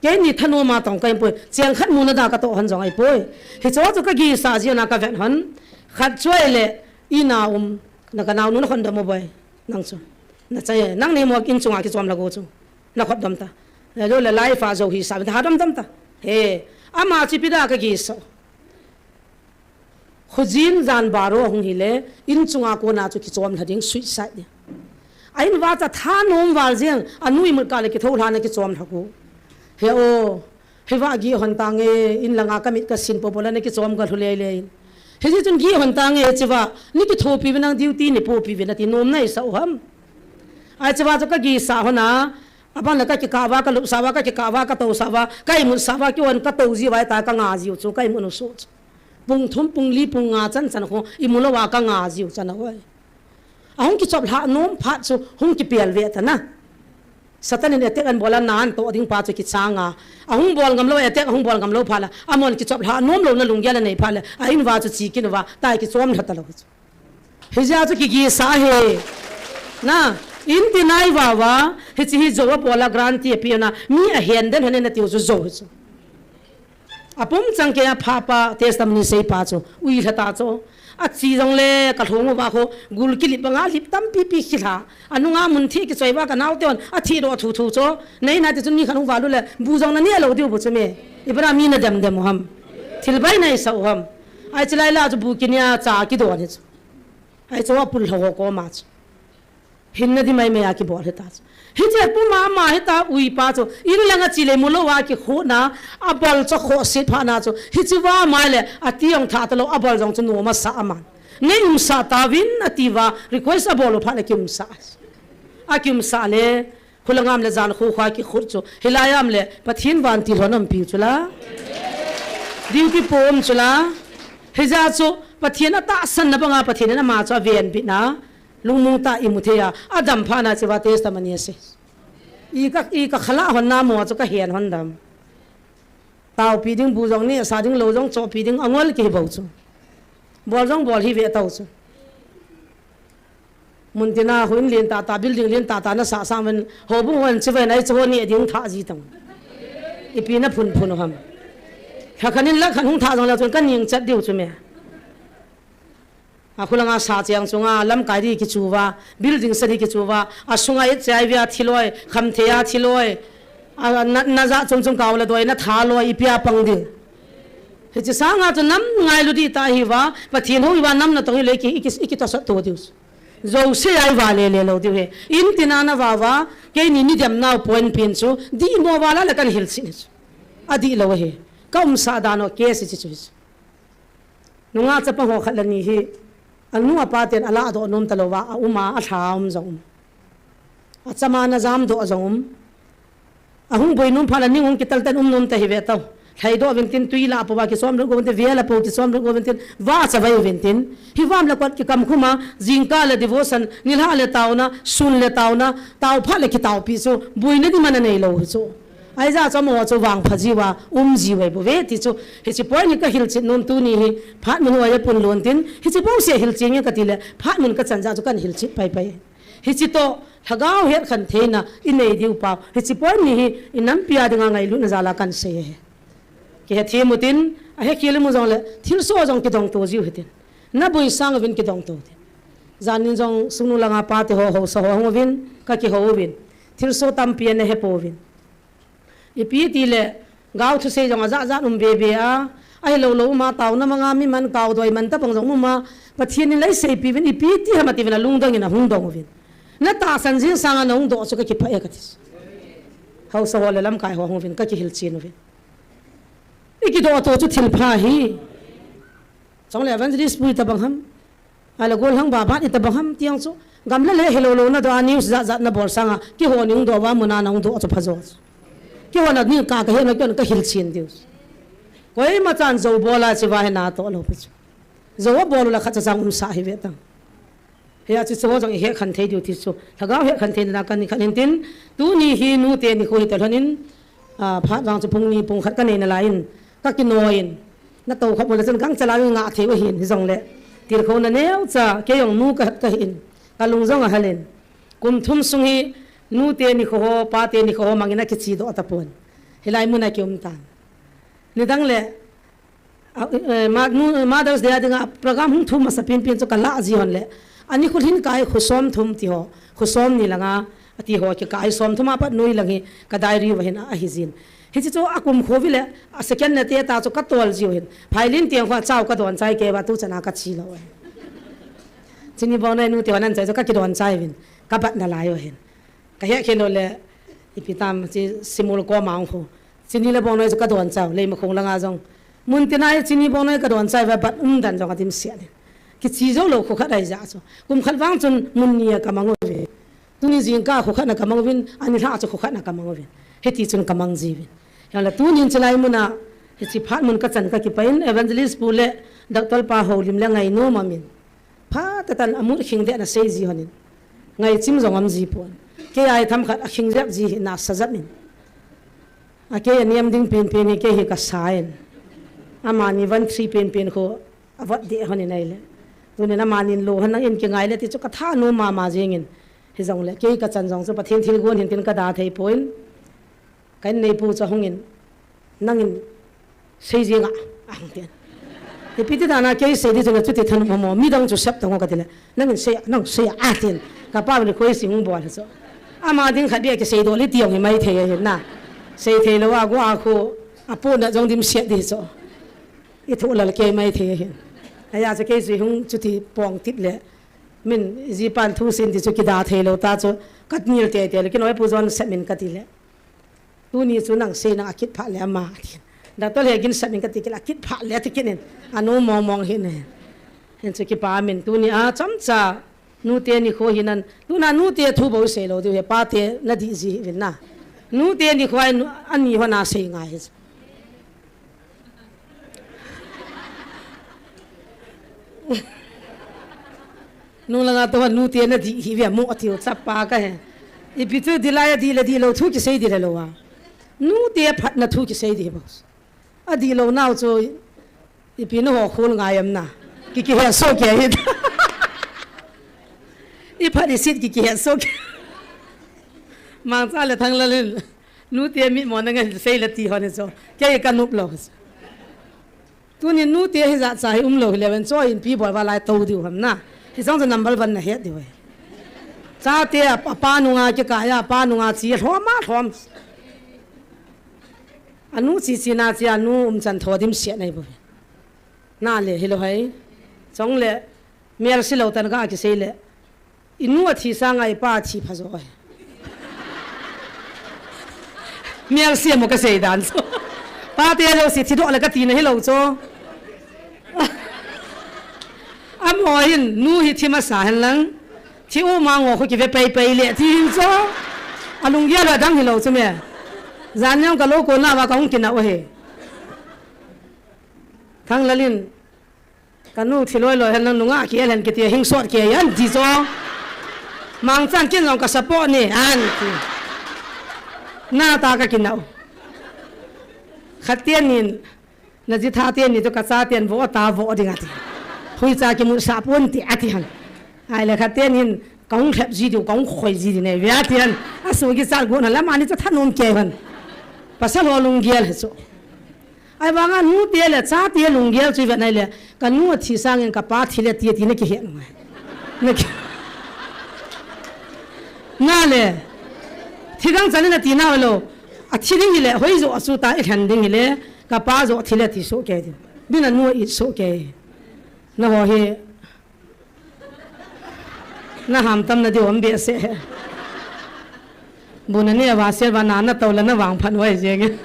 Keini thanom a tong ka hi poi. Cheng khat mu na da ka toh hon jong ahi poi. Hiche chu ka gisah ji na ka vet hon. Khat chu ahile, ina um, na ka naonu na khondom u boi. Nang chu. Na chai, nang nei mo in chunga kichom lha go chu. Na khondom ta. Le lo le live a jou hisah vin ta, ha dom dom ta. He, ama chu ipi dia ka gisah. Khojin jan baro ahung hile, in chunga kona chu kichom lha ding, suicide ding. A in uva chu thanom val jeng, anu imut kah le kitho lha na kichom lha khu. He o, hiva gih hon tange, in langa ka mit ka sin popo le na kichom ka lhu lei lei in. Hijeh chun gih hon tange, chea, ni kithopi uvin nang duty ni popi uvin ati nom na isah u ham. Ahi chea chu ka gisah hon a, abang le ka kikah uva, ka lupsah uva, ka kikah uva, ka tousah uva, ka imutsah uva, kihon ka tou ji uva, ahi ta ka nga ji u chu, ka imut u soh chu. Pung thum, pung li, pung nga chan chan khu, imu lou a ka nga ji u chan a hoi. Ahung kichop lha nom phat chu, hung kipel ve ta na. Satan in attack an bol a na an toh ding pa chu kichang a. Ahung bol ngam lou, attack ahung bol ngam lou phat la, amahon kichop lha nom louna lunggel anei phat le, a in uva chu chi kin uva, tai kichom lha talou chu. Hijeh a chu kigisah ahi. Na, in ti nai uva uva, hiche hi jou abol a guarantee ape u na, mi ahen den hon e na tiu chu jou hi chu. Apum chang kei a pha pa, testimony sei pa chu, ui lha ta chu. Achi jong le ka lhung uva khu, gul kilip banga lip tampi pi kilha. Anunga mun thi kichoi uva ka naote hon, athi doh thu thu chu. Nei na ti chun ni khat hung val u le, bu jong na neh lou diu bu chu me. Ipi dia mi na dem dem u ham. Thil bai na isah u ham. Ahi chea lai la chu bu kineh a cha kidon hi chu. Ahi chu apul lha ho koma chu. Hinna di mai mai a kibol hita chu. Hiche puma ama hita ui pa chu. In langa chi le mu lou a kikhuna. Abol chu khohse phat na chu. Hiche uva mai le ati jong tha talou abol jong chu nom asa aman. Nei umsah tauvin ati uva request abol u phat le kiumsah. Akiumsah le. Khulanga um le jan khu kha kikhut chu. Hilai a um le Pathen vantil hon umpi u chu la. Duty po um chu la. Hijeh a chu Pathen atahsan na banga Pathen in ama chu avenbit na. Lungmong tah a imu thei a, adam phat na chea testimony asei. I ka, i ka khalah hon na mo chu ka hen hon dam. Taopi ding bu jong neh sa ding lou jong chohpi ding angol kihi bou chu. Bol jong bol hi ve tau chu. Mun tina hou in lien tah tah, building lien tah tah na sah sang uvin, houbung hon chi uvin ahi chu ho neh ding thah ji tang. Ipi na phun phun u ham. Kha khan in lakh khan hung thah jong le chun ka ning chat diu chu me. A khulanga sa cheng chunga lamkai di kichu uva, building sa di kichu uva, asunga H I V a thi loi, khamthei a thi loi, a, na, na ja chom chom kau le doi na tha loi, ipi a pang ding. Hiche sanga chu nam ngailu di ta hi uva, Pathen hou hi uva nam na tong hi le ki, i ki, i kitosot to diu. Jouse a i va le le lou diu ahi. In tina na va uva, keini ni dem nau point pen chu, dihmo val a le kan hilchen hi chu. Adih lou ahi. Ka umsah dan u case hiche chu hi chu. Nunga chapang ho khat le ni hi, anu apa ten ala doh nom talou va, a um a, alha um jong um. Achama na jam doh jong um. Ahung boi nom phat le ning hung kital ten um nom ta hi ve tau. Lhai doh uvin tin, tui la pou va kichom lut go uvin tin, vela pou kichom lut go uvin tin, va chavai uvin tin. Hi vam le kot kikam khum a, jingkah le devotion, nilhah le taona, sun le taona, tao phat le kitaopi chu, boina demand anei lou hi chu. Ahi jeh chu amaho chu vangpha jiu va, um jiu ahi bou ve ti chu, hiche point hi ka hilchen nom tuni hi, phat mun hoi a pun lon tin, hiche bouseh hilchen nge kati le, phat mun ka chan jeh chu kan hilchen pai pai. Hichi toh, lhagao hetkhen theina inei diu pau. Hichi point ni hi inampi a dinga ngailutna jal a kahin sei ahi. Kihethem utin, ahekhel imu jongle, thilsoh jong kidongto jiu hitin. Naboi sang uvin kidongto utin. Janin jong sungnu langa pate ho, haosa ho hung uvin, kakihou uvin. Thilsoh tampi ana hepouvin. Ipi tile, gao thusei jong ajat jat um veve a, ahilou lou um a, taona manga mi man kaodoi man tabang jong um a, Pathen in la iseipi uvin, ipi ti ham ati uvin, alungdong in ahung dong uvin. Natahsan jing sanga nahung doh chu kakipah e kati. Haosa ho le lamkai ho hung uvin, kakihilchen uvin. Ikidoh to chu thilpha ahi. Chule evangelist pu itabang ham. Ahile golhang baban itabang ham ti jong chu. Gamla le hilou lou nadoh a news jat jat nabol sanga. Keiho nahung doh uva muna nahung doh chu phajo chu. Keiho na ni ka kahet na keiho kahilchen diu chu. Koima chan jou bol a chiva hi natoh lou pi chu. Jou abol u le khatcha chang umsah hi ve tang. Hia chu chu ho jong ihetkhen thei diu ti chu. Lhagao hetkhen theina kahin khen in tin. Tuni hi nute nikho hi talhon in. Ah, phat vang chu pung ni pung khat kanei nalai in. Kakinoi in. Natou khat bol le chun gangchal a ngah thei u ahin hijongle. Tilkhouna neocha, kei jong nu kahat kahin. Kalung jong ahal in. Kum thum sung hi nute nikho ho, pate nikho ho mangin akiche doh tapon. Hilai mun a kium tan. Nidang le, ah, eh, Ma-, nu-, Mother's Day a dinga program hung thum masa penpen chu kalah ji hon le. Ani kho hin kai kho somthum ti ho, kho somni langa, ati ho kikai somthum a pat noi lang hi ka diary uva hin ahi jin. Hichi chu akum kho vi le, a second nate ta chu katol jiu hin. Phailin tiang kho a chau kadon chai kei uva tuchan a kache lou e. Chini Bongnoi nu te hon anchai chu kakidon chai uvin. Kabat nalai u hin. Kahekhel lou le, ipi tam chi Simul koma hung kho. Chini le Bongnoi chu kadon chai u, Leimakhong langa jong. Mun tina hi Chini Bongnoi kadon chai uva bat umdan jong adimset in. Kiche jou lou kho khat ahi jeh chu. Kum khat vang chun mun ni a kamang uve. Tuni jingkah kho khat na kamang uvin, ani lhah chu kho khat na kamang uvin. Hiti chun kamang jiuvin. Hijongle tunin chulai mun a, hichi phat mun kachan kakipah in, evangelist pu le, doctor pa houlim le ngainom amin. Phatah tan amut khing deh na sei ji hon in. Ngaichim jong um ji pon. Kei a hi themkhat akhing jep ji hi nasa jep in. A kei a niam ding penpen hi kei hi kasa in. Amani van thri penpen kho avot deh hon in ahile. Tunin amanin lou hon nang in kingai le ti chu kathanom mama jing in. Hijongle kei kachan jong chu Pathen thilgon hin tin kada thei pon. Ka inneipu chu ahung in, nangin sei jing a, ahung tin. Ipi ti dan a kei sei di chu nachuti thanop mo, midang chu sep tang o kati le, nangin sei a, nang sei a, atin. Kapa vele koi si hung bol chu. Ama ding khat bia kisei doh le ti jong hi mai thei ahi na. Sei thei lou a go a khu, apohna jong dimset di chu. Ithoh lal kei mai thei ahi. Ahia chu kei chu hung chuti pong tip le. Min jipan thu sin ti chu kida thei lou ta chu. Ka nil tei tei le, kinoi pu John sep in kati le. Tuni chu nang sei nang akit phat le ama, ati. Doctor he gin sep in kati kit le, akit phat le ati kit in. Anom mong mong hi ne. Hin chu kipa min tuni a chomcha nute nikho hi nan. Tuna nute thu bou sei lou diu he pate nadih ji hi vin na. Nute nikho a nu-, ani ho na sei ngai hi. Nung langa to nute nadih hi ve mo tiu chapa ka he. Ipi chu dilai a dih le dih lou thu kisei di le lou a. Nute phatna thu kisei di bou. Adih lou nau chu ipi na ho khol ngai am na. Ki kihet soh kei hi. I phat i sit ki kihet soh kei. Mangcha le Thanglal in. Nute mitmo na ngai sei le ti hon hi chu. Kei ka nop lou. Tuni nute hi jat cha hi um lou hi le ven chu inpi bol va lai tou diu ham na. Hi jong chu number one na het diu hi. Chate a pa, pa nunga kikah a, pa nunga chi lhom a lhom. Anu chi chi na chi anu umchan tho dimset nei bou. Na le hilou hai. Chong le mel si lou tan ka kisei le. I nu athi sanga i pa athi pha jo ahi. Mel si mo kasei dan chu. Pate jouse thi doh le kati na hilou chu. Amaho hin nu hi thi masa hen lang. Thi u ma ngo khu kive pai pai le thi hin chu. Alunggel a dang hilou chu me. Jan jong ka lou kona va ka hung kinah u ahi. Thanglal in, ka nu thi loi loi hen lang nungah kihel hen kiti a hing sot kei an ti chu. Mangchan kin jong ka support ni an ti. Na ta ka kinah u. Khat ten in, na ji tha ten ni chu ka cha ten vo ta vo ding ati. Hui cha kimu sa pon ti ati han. Ai le khat ten in, Ka hung lhep ji diu, ka hung khoi ji diu ne, via tian. A su ki sal gu na la mani cha thanom ke han. Pasal ho lunggel he chu. Ai vanga nute le chate lunggel chu vet nai le, ka nu athi sangin ka pa thi le ti, ti na kihe ngai. Na ki. Na le. Thi dang chan na ti nau lo. Athi ding hi le, hoi jo asu ta i lhen ding hi le, ka pa jo thi le ti so ke ding. Bin a nu i so ke. Na ho hi. Na ham tam na diu am be se. Bu na ne va se va na na to la na vang phan wai jeng.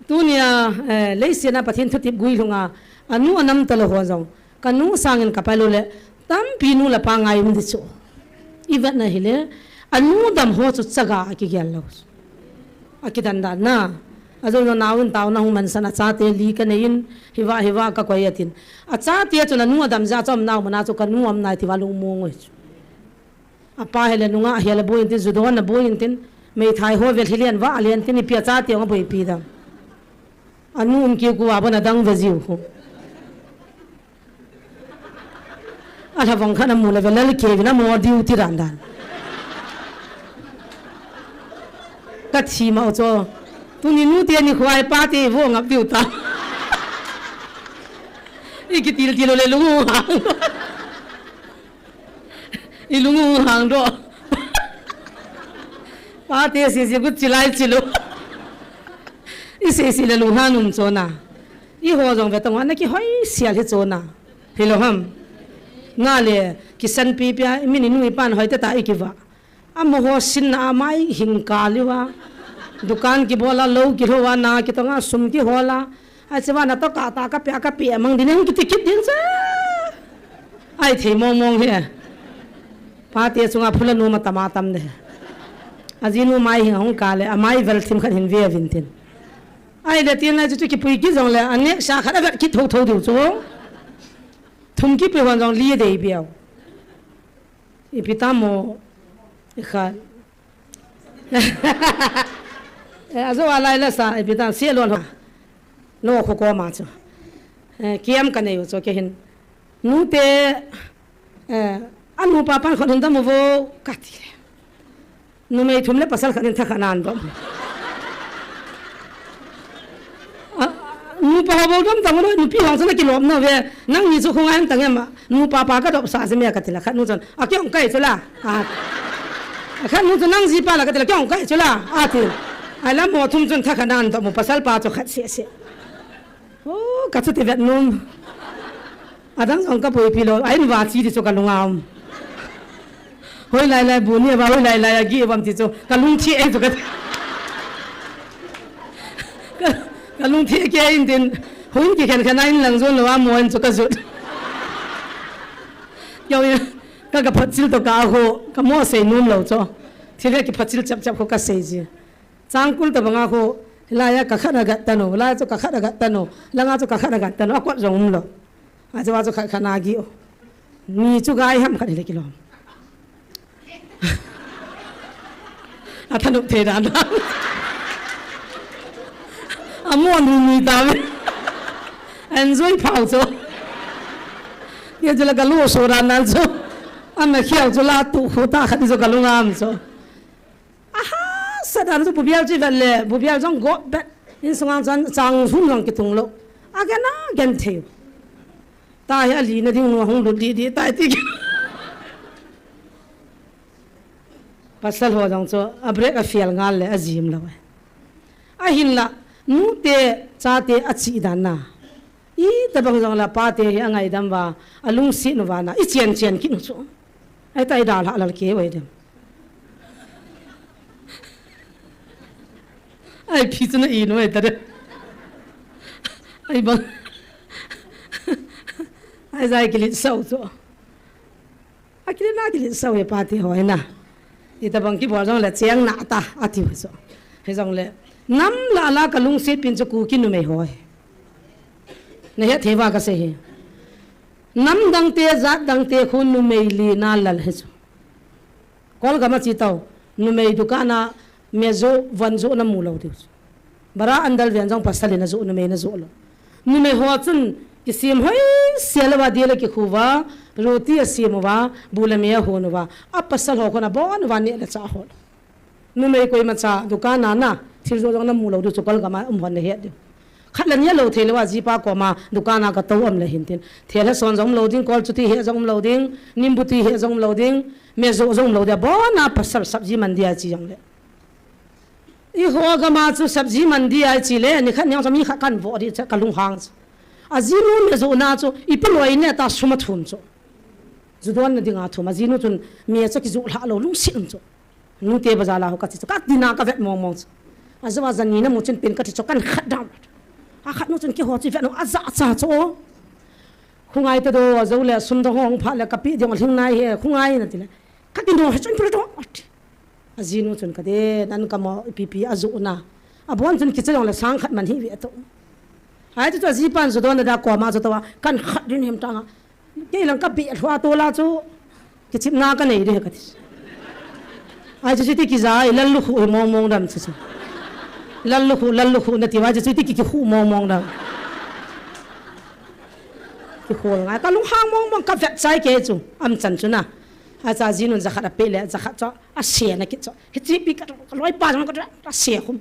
Tunia, eh, leiset a Pathen thutep gui lhunga, anu anam talo ho jong, ka nu sangin ka pai lo le, tampi nu le pa ngai um di chu. I vet na hi le, anu dam ho chu chaga a kigel lo. A kidan dan na. A jong jong nau in tau na hung man san a chate li ka nei in, hiva, hiva ka koi atin. A chate chu na nu adam ja chom nau mana chu ka nu am nai ti va lung mong oi chu. A pa hele nunga hele boi in tin, judo na boi in tin, mei thai ho vel hi lian va lian tin, i pia chate nga boi pi dam. A nu um ki ku a bona dang ve jiu hu. A lhavang khat a mu le ve lal ke vin a mo diu ti dan dan. Ka thi ma o cho. Tuni nu te ni khwai pa te vo ngap diu ta. I ki til til le lu hang. I lung u hang do. Pa te si si gut chilai chilu. I si si le lung han um chona. I ho jong ve tong na ki hoi sial hi chona. Hi lo ham. Na le ki san pi pia mi ni nui pan hoi ta ta i ki va. A mo ho sin na a mai hing ka liwa. Dukan ki bola lo ki lo wa na ki tonga sum ki hola. Ai, che vana to ka ta ka pe, ka pe mang din, hung kiti kit din che. Ai, thei mong mong hi. Pa te chunga phula nu ma tama tam de. A ji nu mai hing hung ka le, a mai vel thim khat hin ve vin tin. Ai, le tin lai chu chu ki pui ki jong le, a ne sa khat a vet ki tho tho diu chu. Thum ki pui hon jong li dei biau. Ipi ta mo, i kha. Eh, a zo a lai la sa, ipi ta, si lon ho. No kho ko ma chu. Eh, kiam ka nei u chu ke hin. Nu te, eh, a nu pa pan khon hin dam vo, ka ti le. Numei thum le pasal khat in tha khat nan dom. A, nupa ho bol dom tang lo, nupi ho chu na kilom na ve, nang ni chu khunga hem tang em, nupa pa ka dop sa se me ka ti la, khat nu chun, a kyong kai chu la, a, khat nu chun nang ji pa la ka ti la, kyong kai chu la, a ti. Ai la mo thum chun tha khat nan dom, pasal pa chu khat se se. Oh, ka chu ti vet num. Adang jong ka pui pi lo, a in va chi ti chu ka lunga um. Hoi lai lai bu ni va, hoi lai lai a gi vam ti chu, ka lung thi e chu ka. Ka, ka lung thi ke in tin, hoi ki khen khen a in lang zon lo a mo in chu ka zut. Yo ya, ka ka phat chil to ka ho, ka mo sei num lo chu. Thi ve ki phat chil chap chap ho ka sei ji. Changkul ta banga khu, hilai a ka khat a gat tanu, hilai chu ka khat a gat tanu, langa chu ka khat a gat tanu, a kot jong um lo. A chu a chu khat khat na gi o. Ni chu gai ham khat hi le kilom. A thanop thei dan. A mo nu ni ta ve. Enjoy phau chu. Ye chu la ka lu so dan nan chu. A na khiau chu la tu khu ta khat chu ka lu ngam chu. Aha, sa dan chu bu bial chi vet le, bu bial jong go bet. In sungang chan chang hum jong kitung lo. A gen a gen thei. Ta hi a li na ding nu hung lut di di tai ti. Pasal ho jong chu a break a fial ngal le a jim lo. A hin la, nu te, cha te a chi dan na. I tabang jong la pa te hi a ngaidam va, a lungsi nu va na, i chian chian ki nu chu. Ai ta i dal ha lal ke wai dem. Ai phi chu na i nu ai ta de. Ai bang. Ai zai kilit sau chu. A kilit na kilit sau e pa te hoi na. I tabang ki bol jong le cheng na ta a ti chu. He jong le. Nam la la ka lungsi pin chu ku ki nu mei hoi. Na he thei va ka se he. Nam dang te, jat dang te khu numei li na lal he chu. Kol gam a chi tau, numei dukan a me jo, van jo na mu lo diu chu. Bara an dal ven jong pasal in a jo, numei na jo lo. Numei ho chun Kisem hoi sel uva, dil a kikhu uva, roti asem uva, bu le me ahon uva, apasal ho khun abon uva neh le chah hol. Numei koima cha dukan a na, thil joh jong namu lou diu chu, kol gam a um hon nahet diu. Khat le ni alou thei lou a, jipa koma dukan a gatou um le hin tin. Thel he son jong um lou ding, kol chuti he jong um lou ding, nimbu ti he jong um lou ding, me joh jong um lou ding, abon a pasal sabji mandi a che jong le. Eiho gam a chu sabji mandi a che le, nikhat niang chu mi khat kan vo di chu kalunghang chu. Ajinu me joh na chu, ipi loi ne ta sum athum chu. Ju don na ding a thum, ajinu chun me chu kijoh lha lou lungset um chu. Nute bazar la ho kati chu, kadin a kavet mong mong chu. Ajou a jani namu chun pen kati chu kan khat dam. Akhat nu chun keiho chu vet nom aja cha chu. Khungai ta do, ajou le sum dong hong phat le kapi ding lhing nai he, khungai na ti le. Kati no he chun pul to. Ajinu chun kati, nan kamo ipi pi ajoh na. Abon chun kicha jong le sang khat man hi ve to. Ai chu chu ajipan ju don na da koma chu to a, kan khat din hem tang a. Kei lang ka beh lhua to la chu, kichepna ka nei de kati. Ai chu chu ti kija, i lal lukhu hi mong mong dam chu chu. Lal lukhu, lal lukhu na ti, ai chu chu ti ki, kikhu mong mong dam. Kikhol ngai, ka lunghang mong mong, ka vet chai kei chu, am chan chu na. Ai chu ajinun jakhat ape le, jakhat chu, ase na kit chu. Hiche pi ka, ka loipa jong ka, ase khum.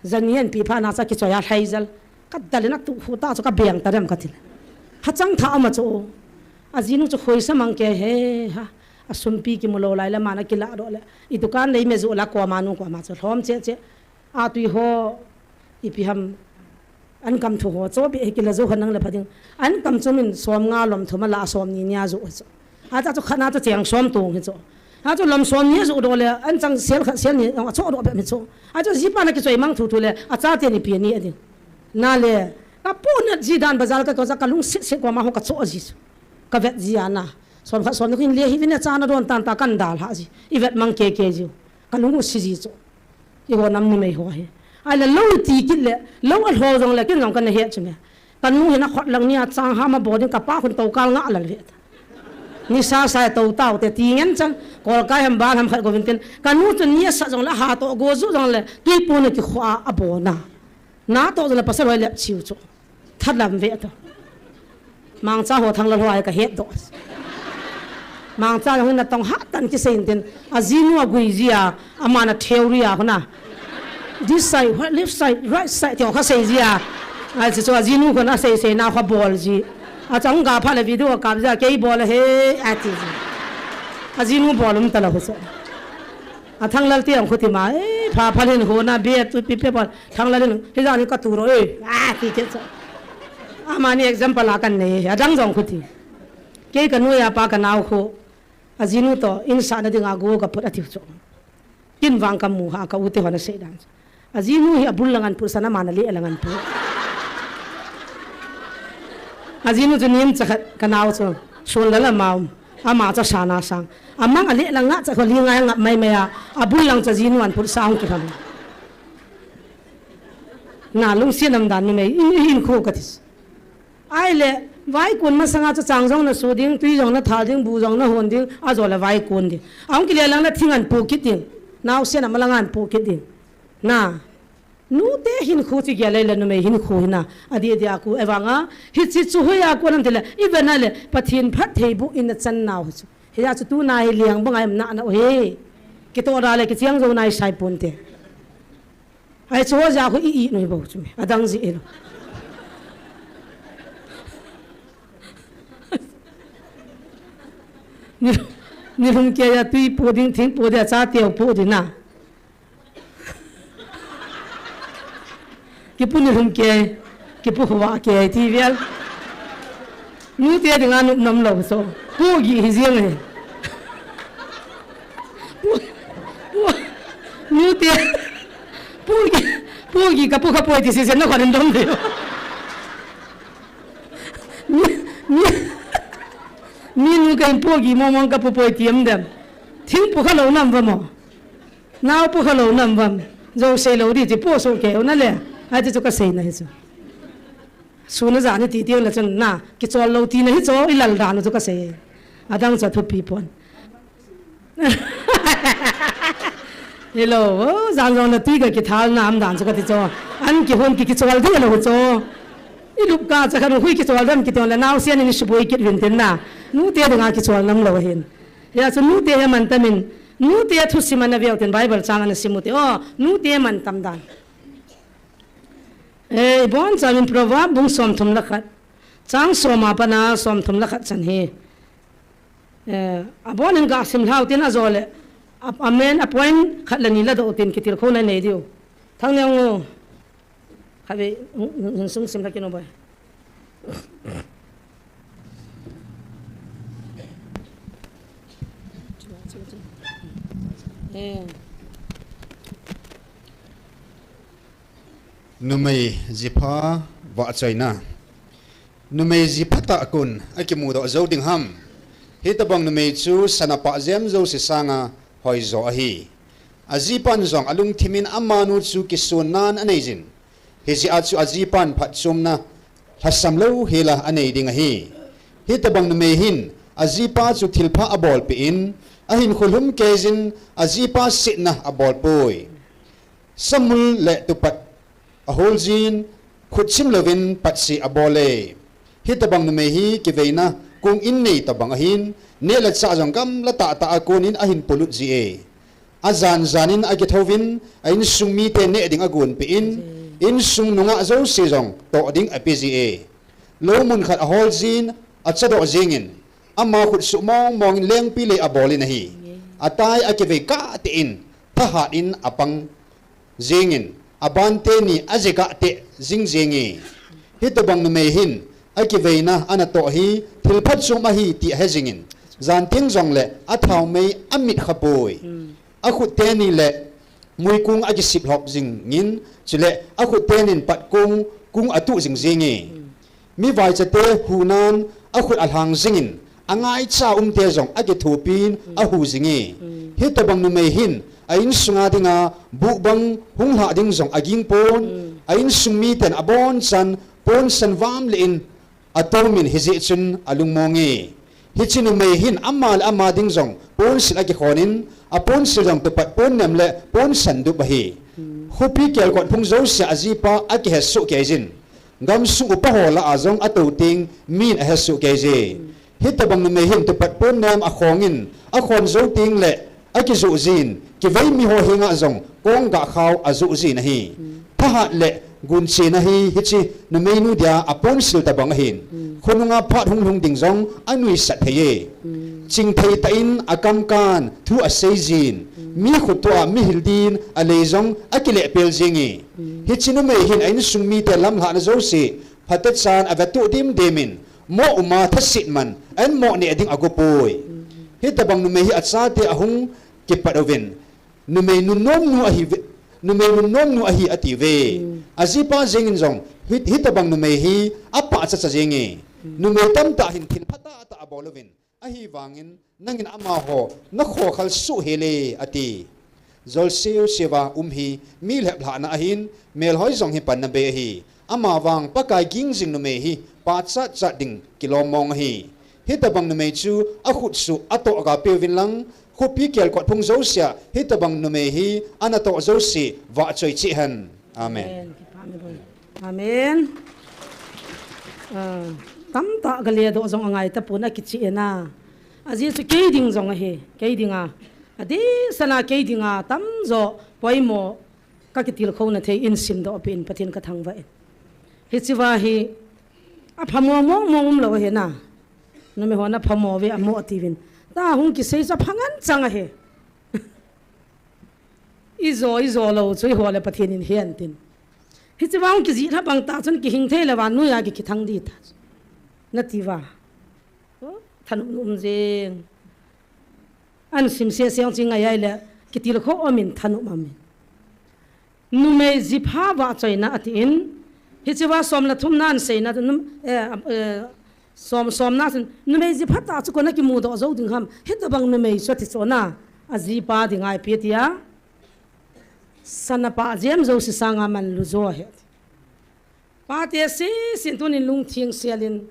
Jani an pi pha na cha kichoi a lhai jal. Ka dal in atu khu ta chu ka beng ta dem ka ti le. Hachang tha ama chu. Ajinu chu khoi sa mang kei he ha. Asumpi kimu lou lai le ama na kila doh le. I dukan lei me ju la koma nu koma chu lhom che che. Atui ho ipi ham. An kam thu ho chu bi he kila jo khan nang le pha ding. An kam chu min som nga lom thum a la som ni nia ju chu. Achu chu khat na chu cheng som tung hi chu. Achu lom som ni ju doh le, an chang sel khat sel ni, a chu doh be mi chu. Achu jipa na kichoi mang thu thu le, acha te ni pi ni a ding. Na le, ka pu na ji dan bazar ka ko ja ka lungset set ko ma ho ka chu ji chu. Ka vet ji a na. Som khat som ni kin le hi vin a cha na don tan ta kan dal ha ji. I vet mang kei kei ji. Ka lung u si ji chu. Eiho nam numei ho hi. Ai le lou ti kit le, lou a lho jong le, kin jong kana he chu me. Ka nu hin akhut lang nia chang ham abol ding, ka pa khun tokal nga lal ve ta. Nisa sa to tau te ti ngen chang, kol kai ham bal ham khat go vin tin. Ka nu chu nia sa jong le, ha to go ju jong le, tui pu na kikhu a abol na. Na to jong le pasal hoi le chiu chu. Thalam ve ta. Mangcha ho Thanglal ho ai ka het doh. Mangcha jong hin na tong ha tan kisei in tin. Ajinu agui ji a, ama na theory a hona. This side, what, left side, right side, ti ho kha sei ji a. Ai chu chu ajinu khun asei sei na kha bol ji. Achang ga pha le video kap ji a, kei bol he, ati ji. Ajinu bol um ta lou chu. A Thanglal ti ang khuti ma, eh, pha pha hin ho na be tu pi pe bol. Thanglal in, hijat hi ka tu ro, eh, a, ti kit chu. Amani example a kan nei, adang jong khuti. Kei ka nu a pa ka nao khu, ajinu to, in sa na ding a go ka put a tiu chu. Kin vang ka mu ha, ka u te ho na sei dan chu. Ajinu hi abul lang an put sa na ma na le lang an put. Ajinu chu nim cha khat ka nao chu, sun la la ma um. Ama cha sa na sang. Amang a le lang nga cha kho li nga nga mai mai a. Abul lang cha jinu an put sa ang ki ham. Na lungsiat nam dan numei, in, in khu ka ti. Ai le, vaikon masanga chu chang jong na su ding, tui jong na thal ding, bu jong na hon ding, ajo le vaikon ding. Ahung kile lang na thing an pu kit ding. Naosen ama lang an pu kit ding. Na, nute hinkho chu gel le numei hinkho hi na. Adi adi a ku evanga, hichi chu hoi a ku nam ti le, i ve na le, Pathen phattheiboh in na chan nau chu. Hia chu tu na hi liang bang ai na na o he. Kito da le kichiang jo nai sai pon te. Ai chu ho ja khu i i noi bo chu me. Adang ji e lo. Ni, ni lhum kei a tui pu ding, thing pu ding, a cha teu pu ding na. Kipu ni lhum kei, kipu khuva kei ti vel. Nute dinga nop nom lou so. Pu gi hi jeng e. Pu, pu, nute. Pu gi, pu gi ka pu kha poi ti sese na khon dom de. Ni, ni, ni nu ka in pu gi mo mong ka pu poi ti am dem. Thing pu kha lou nam va mo. Nao pu kha lou nam vam. Jo sei lou di ti pu so ke u na le. Ai ti chu ka sei na hi chu. Sun a ja ni ti tiang le chun na, kichol lou ti na hi chu, i lal dan chu ka sei. Adang cha thupi pon. Hello, oh, jan jong na tui ka kithal na am dan chu ka ti chu. An kihon ki kichol thei lou chu. I lup kah cha khat hui kichol dem kiti le naosen in i suboi kit uvin tin na. Nute dinga kichol nam lou ahin. Hijeh chun nute hi mantam in, nute thusim ana veu tin Bible chang ana sim ute. O, nute mantam dan. Eh, i boncha uvin Proverb bung somthum le khat. Chang som a pat a somthum le khat chan hi. Eh, abon in ga sim lhau tin ajo le. A, amen, a point khat le ni la doh tin kitilkhouna nei diu. Thangneo ngo. Khatvei, hin sung sim la kit un boi. Eh. Numei jipha vahchoina. Numei jipha tah kon akimudoh jou ding ham. Hitobang numei chu sana pah jem jouse sanga hoijo ahi. Ajipan jong alungthim in amanu chu kisunnan anei jin. Hijeh a chu ajipan phatchomna lhasam louhel a anei ding ahi. Hitobang numei hin ajipa chu thilpha abolpeh in, ahinkho lhum kei jin, ajipa setna abolpoi. Samul le tupat ahol jin, khutchim louvin patse abol e. Hitobang numei hi kiveina kong in nei tobang ahin, neh le chah jong gamla tahtah a kon in ahin polut ji e. Ajan jan in akithouvin, a insung mite neh ding agonpeh in, insung nungah jouse jong toh ding ape ji e. Lou mun khat ahol jin, achadoh jengin, ama khut suh mong mong in lengpilei abol in ahi. Atai akivei kahteh in, thahat in apang jengin, aban teni aje kahteh jing jenge. Hitobang numei hin, akiveina anatoh hi thil phatchom ahi ti ahe jingin, jan teng jongle athaomei amit khapoi. Akhut teni le muikung akisip lhop jingin, chule akhut tenin pat kong, kung atuh jing jenge. Mi vaichate hunan akhut alhang jingin, angaicha umte jong akithopin ahu jinge. Hitobang numei hin a insunga dinga buhbang hung lhah ding jong aging pon, a insung miten abonchan ponsan vam leh in atomin hijeh chun alungmonge. Hiche numei hin ama le ama ding jong ponsil akikhon in, aponsil jong tupat ponnem le ponsan dup ahi. Khopi kelkot phung jousea ajipa akihesoh kei jin. Gamsung upa ho lah a jong atou teng min ahesoh kei je. Hitobang numei hin tupat ponnem akhongin, akhon jou tengle akijoh jin, kivei miho henga jong konggah khao ajoh jin ahi. Thahat le gunchena hi hiche numeinu dia aponsil tobang ahin. Khonunga phat hung lhung ding jong anuisat thei e. Chingthei tah in akamkan thu asei jin, mi khuttoh a mihil din alei jong akilehpel jenge. Hiche numei hin a insung mite lamlhahna jouse phatechan avetoh dimdemin, moh uma thasetman ahin moh neh ding agopoi. Hitobang numei hi achate ahung kipat uvin, numei nunnomnu ahiuve, numei nunnomnu ahi atiuve. Ajipa jengin jong hi, hitobang numei hi apahchacha jenge. Numei tamtah hin thil phatah tah abol uvin, ahivangin nangin amaho nakhokhal soh hel e ati. Jolseu seuva um hi mi lheplhahna ahin, melhoi jong hi panna bei ahi. Amavang Pakai ging jing numei hi pachatchat ding kilom mong ahi. Hitobang numei chu akhut suh atoh ga peuvin lang, khopi kelkot phung jousea hitobang numei hi anatoh jouse vahchoi cheh hen. Amen. Amen. Tamtah galedoh jong angai tapon akicheh na. Ajeh chu kei ding jong ahi, kei dinga, adehsana kei dinga tamjo poimo kakitilkhouna thei in simdoh peh in Pathen kathangvah in. Hichea hi aphamo mong mong umlou ahi na. Numei hon aphamo ve amo tiuvin, tua hung kisei chu aphangan chang ahi. Ijo, ijo lou chu eiho le Pathen in hen tin. Hichea hung kijih lha bang tah chun kihing thei le vannoi a kikithang ding ta chu, natiuva. Thanopna um jeng. An simsese jong chu ngai ahile kitilkhou umin thanop umin. Numei jipha vahchoina atin, hichea som le thumna an seina chu, num-, eh, eh, som, somna chun, numei jipha tah chu koin akimudoh jou ding ham, hitobang numei chu ati chu na, ajipa dinga ipi tia, sana pah jem jouse sanga manlu jo ahi. Pate sese tunin lungtheng selin,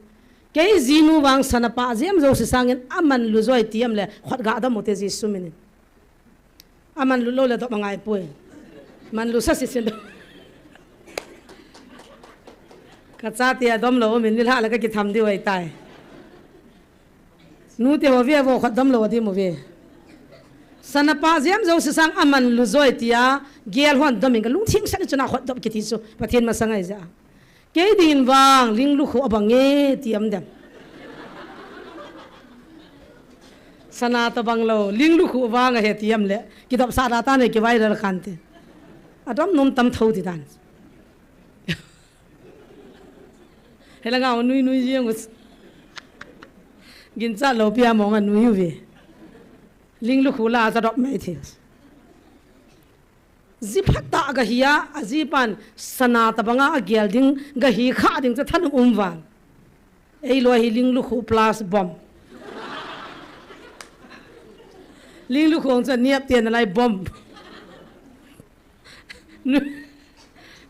kei jinu vang sana pah jem jouse sangin amanlu joi ti em le, khut ga dam ute Jesu minin. Amanlu lou le dop angai poi. Manlu sa sisin. Ka chate adom lou, min nilhah le ka kitham diu ahitai. Nute ho ve vo, khut dom lou adi mo ve. Sana pa jem jo sisang aman lujoi tia, gel hon dom in ka lungthim sat ni chuna khut dom kiti chu, Pathen masang ahi ja. Kei dingin vang, ling lukhu abang e, ti am dem. Sana tabang lou, ling lukhu vang ahi ti am le, kidop sa da ta ne ki viral khan te. Adom nom tam tho ti dan. Helanga nui nui jeng us. Ginchat lou pia mong a nui uve. Ling lukhu la sa dop mai thil. Ji phat ta ga hi a, aji pan sana tabanga agel ding, ga hi kha ding cha than um val. Ei loi hi ling lukhu plus bomb. Ling lukhu ang cha niap te na lai bomb. Nu,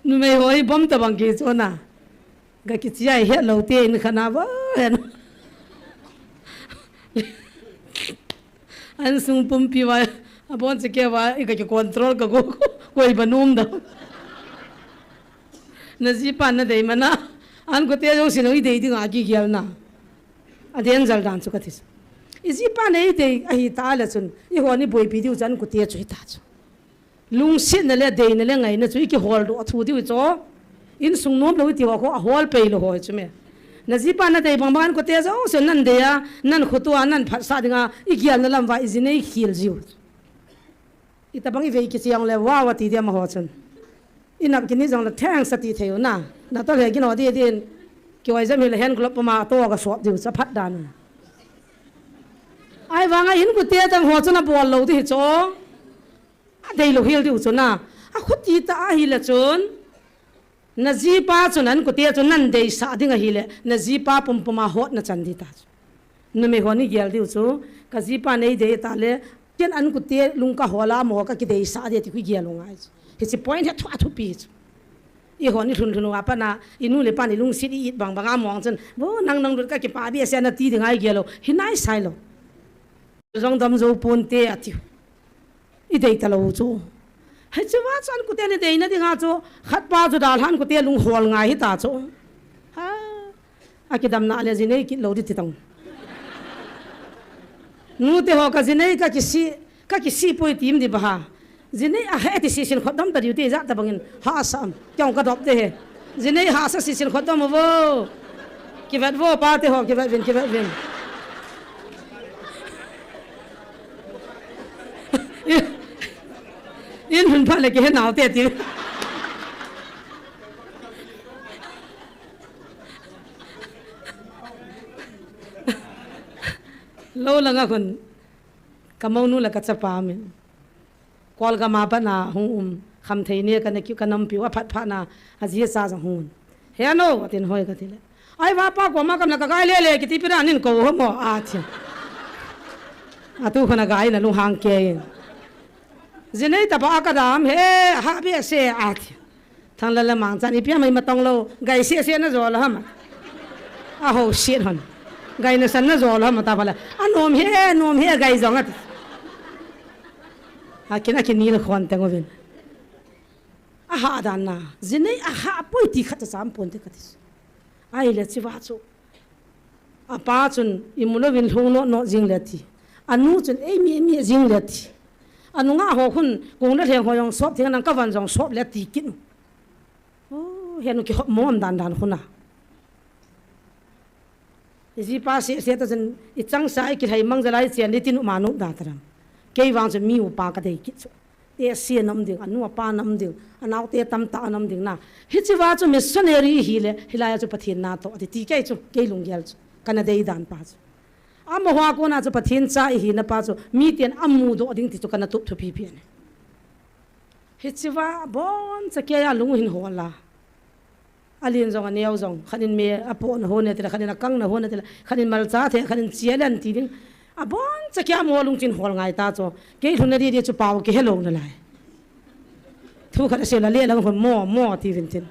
numei ho hi bomb tabang ki chona. Ga kichia hi het lou te in khana ba hen. An sung pumpi va, abon che ke va, i ga ki control ka go, koi ba num da. Na ji pa na dei mana, an ko te jong si no i dei ding a ki gel na. A den jal dan chu ka thi. I ji pa nei dei ahi ta la chun, i ho ni boipi diu chan ko te chu hi ta chu. Lungsetna le deina le ngaina chu i kihol doh a thu diu chu. Insung nom lou i ti ho kho a hol pei lou ho hi chu me. Na ji pa na dei bang bang an ko te jo se nan dei a, nan khutu a, nan phat sa ding a, i gel na lam va i ji nei khil jiu. I tabang i vei kichiang le wa wa ti dia ma ho chun. I nap kini jong le theng sa ti thei u na. Na to le gin ho di din. Ki wai jam hi le hen klop ma to ga sop diu cha phat dan. Ai vang a in ko te tang ho chun a bol lou di hi chu. A dei lou hil diu chun a, a khuti ta ahi le chun, na ji pa chun an ko te chun nan dei sa ding ahi le, na ji pa pum pum a hot na chan di ta chu. Numei ho ni gel diu chu, ka ji pa nei dei ta le, ken an ko te lung ka hol a mo ka ki dei sa di ti ki gel u ngai chu. Hi chi point he thu a thu pi chu. I ho ni lhun lhun u a pa na, i nu le pa ni lungset i it bang bang a mong chun, bo nang nang lut ka ki pa bi a se na ti ding ai gel lou, hi nai sai lou. Jong dam jo pon te a tiu. I dei ta lou chu. Hai chu va chan ko te ni dei na ding a chu. Khat pa chu dal han ko te lung hol ngai hi ta chu. Ha. A ki dam na le ji nei kit lou di ti tang. Nu te ho ka ji nei ka ki si, ka ki si poi tim di ba ha. Ji nei a he ti si sin khot dam ta diu te ja ta bangin ha sa am. Kyong ka dop te he. Ji nei ha sa si sin khot dam vo. Ki vet vo pa te ho ki vet vin ki vet vin. In hun pha le ke he nau te ti. Lou langa khun ka monu le ka chapa min. Kolgam a pat na hung um, Khamthei ne ka na ki ka nampi u a phat phat na a ji a cha jong hung un. He ano, a tin hoi ka ti le. Ai va pa ko ma kam na ka gai le le, ki ti pi na nin ko ho mo, a ti. A tu khana gai na lung hang ke in. Ji nei ta ba ka dam he, ha be se, a ti. Thang la la mang chan i pia mai ma tong lou, gai se se na jo la ham. A ho se hon. Gai na san na jo la ham ta pha la. A nom he, nom he, gai jong a ti. A kin a kin ni la khon teng uvin. A ha dan na, ji nei a ha poi ti khat cha cham pon te ka ti. Ai le chi va chu. A pa chun i mu lou vin lhung no no jing le ti. A nu chun ei mi mi jing le ti. A nu nga ho khun kung le lheng ho jong sop thing nang ka van jong sop le ti kin. Oh, he nu ki hop mom dan dan khuna. I ji pa se se ta chun i chang sa i ki lhai mang ja lai chen ni tin u ma nu da ta ram. Kei vang chun mi u pa ka dei kit chu. Te se nam ding, a nu a pa nam ding, a nau te tam ta nam ding na. Hi chi va chu missionary hi le, hi lai chu Pathen na to, ti ti kei chu, kei lung gel chu. Ka na dei dan pa chu. A mo hua ko na chu Pathen cha i hi na pa chu, mi ten a mu do ding ti chu ka na tup thu pi pi ne. Hi chi va bon cha ke ya lung hin ho la. A lin jong a neo jong, khat in me a po na ho ne ti la, khat in a kang na ho ne ti la, khat in malcha the, khat in chia len ti ding. A bon cha kia mo lung chin hol ngai ta chu. Kei lhun na di di chu pau ki hello na lai. Thu khat a se la le lang khun mo, mo ti vin tin.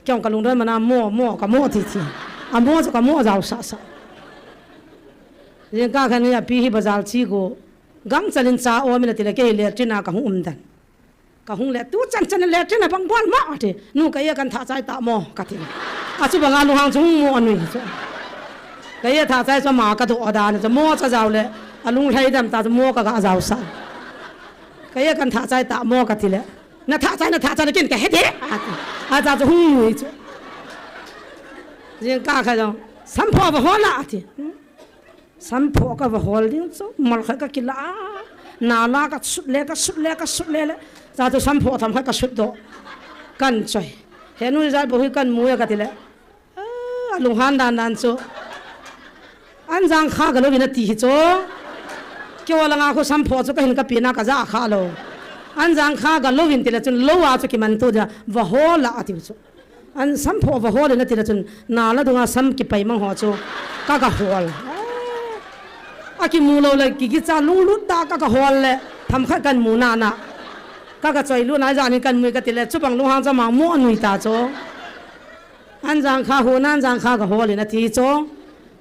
Kyong ka lung don mana mo, mo, ka mo ti ti. A mo chu ka mo jao sa sa. Yin ka khan ya pi hi bazar chi ko. Gang chalin cha o mi na ti la kei le tina ka hung um dan. Ka hung le, tu chan chan le, tin a bang bol ma, ati. Nu ka ia kan tha chai ta mo, ka ti. Achu banga lunghang chu hung mo anui chu. Kei a thachai chu ama ka doh dan chu mo cha jao le. Alung lhai dam ta chu mo ka ga jao sa. Kei a kan thachai ta mo ka ti le. Na thachai, na thachai, na kin ka he de. Ati. Acha chu hung nui chu. Jingkah kha jong. Sampho va hol a ati. Sampho ka va hol ding chu, mal khat ka kila a, nala ka sut le, ka sut le, ka sut le le. Cha chu sampho tham khat ka sut doh. Kan choi. He nu jat bou hi kan mu e ka ti le. A, a lunghan dan dan chu. An jang kha ga lo vin ati hi chu. Kei a langa khu sampho chu ka hin ka pi na ka ja kha lo. An jang kha ga lo vin ti le chun lo a chu kiman tu dia va hol a ati chu. An sampho va hol in ati le chun, nala dunga sam kipai mang ho chu, ka ga hol. A kimu lo le, ki kicha lunglut ta ka ga hol le, tham khat kan mu na na. Ka ga choi lu na ja ni kan mu ka ti le, chu bang lunghang cha ma mo anui ta chu. An jang kha hu na, an jang kha ga hol in ati chu.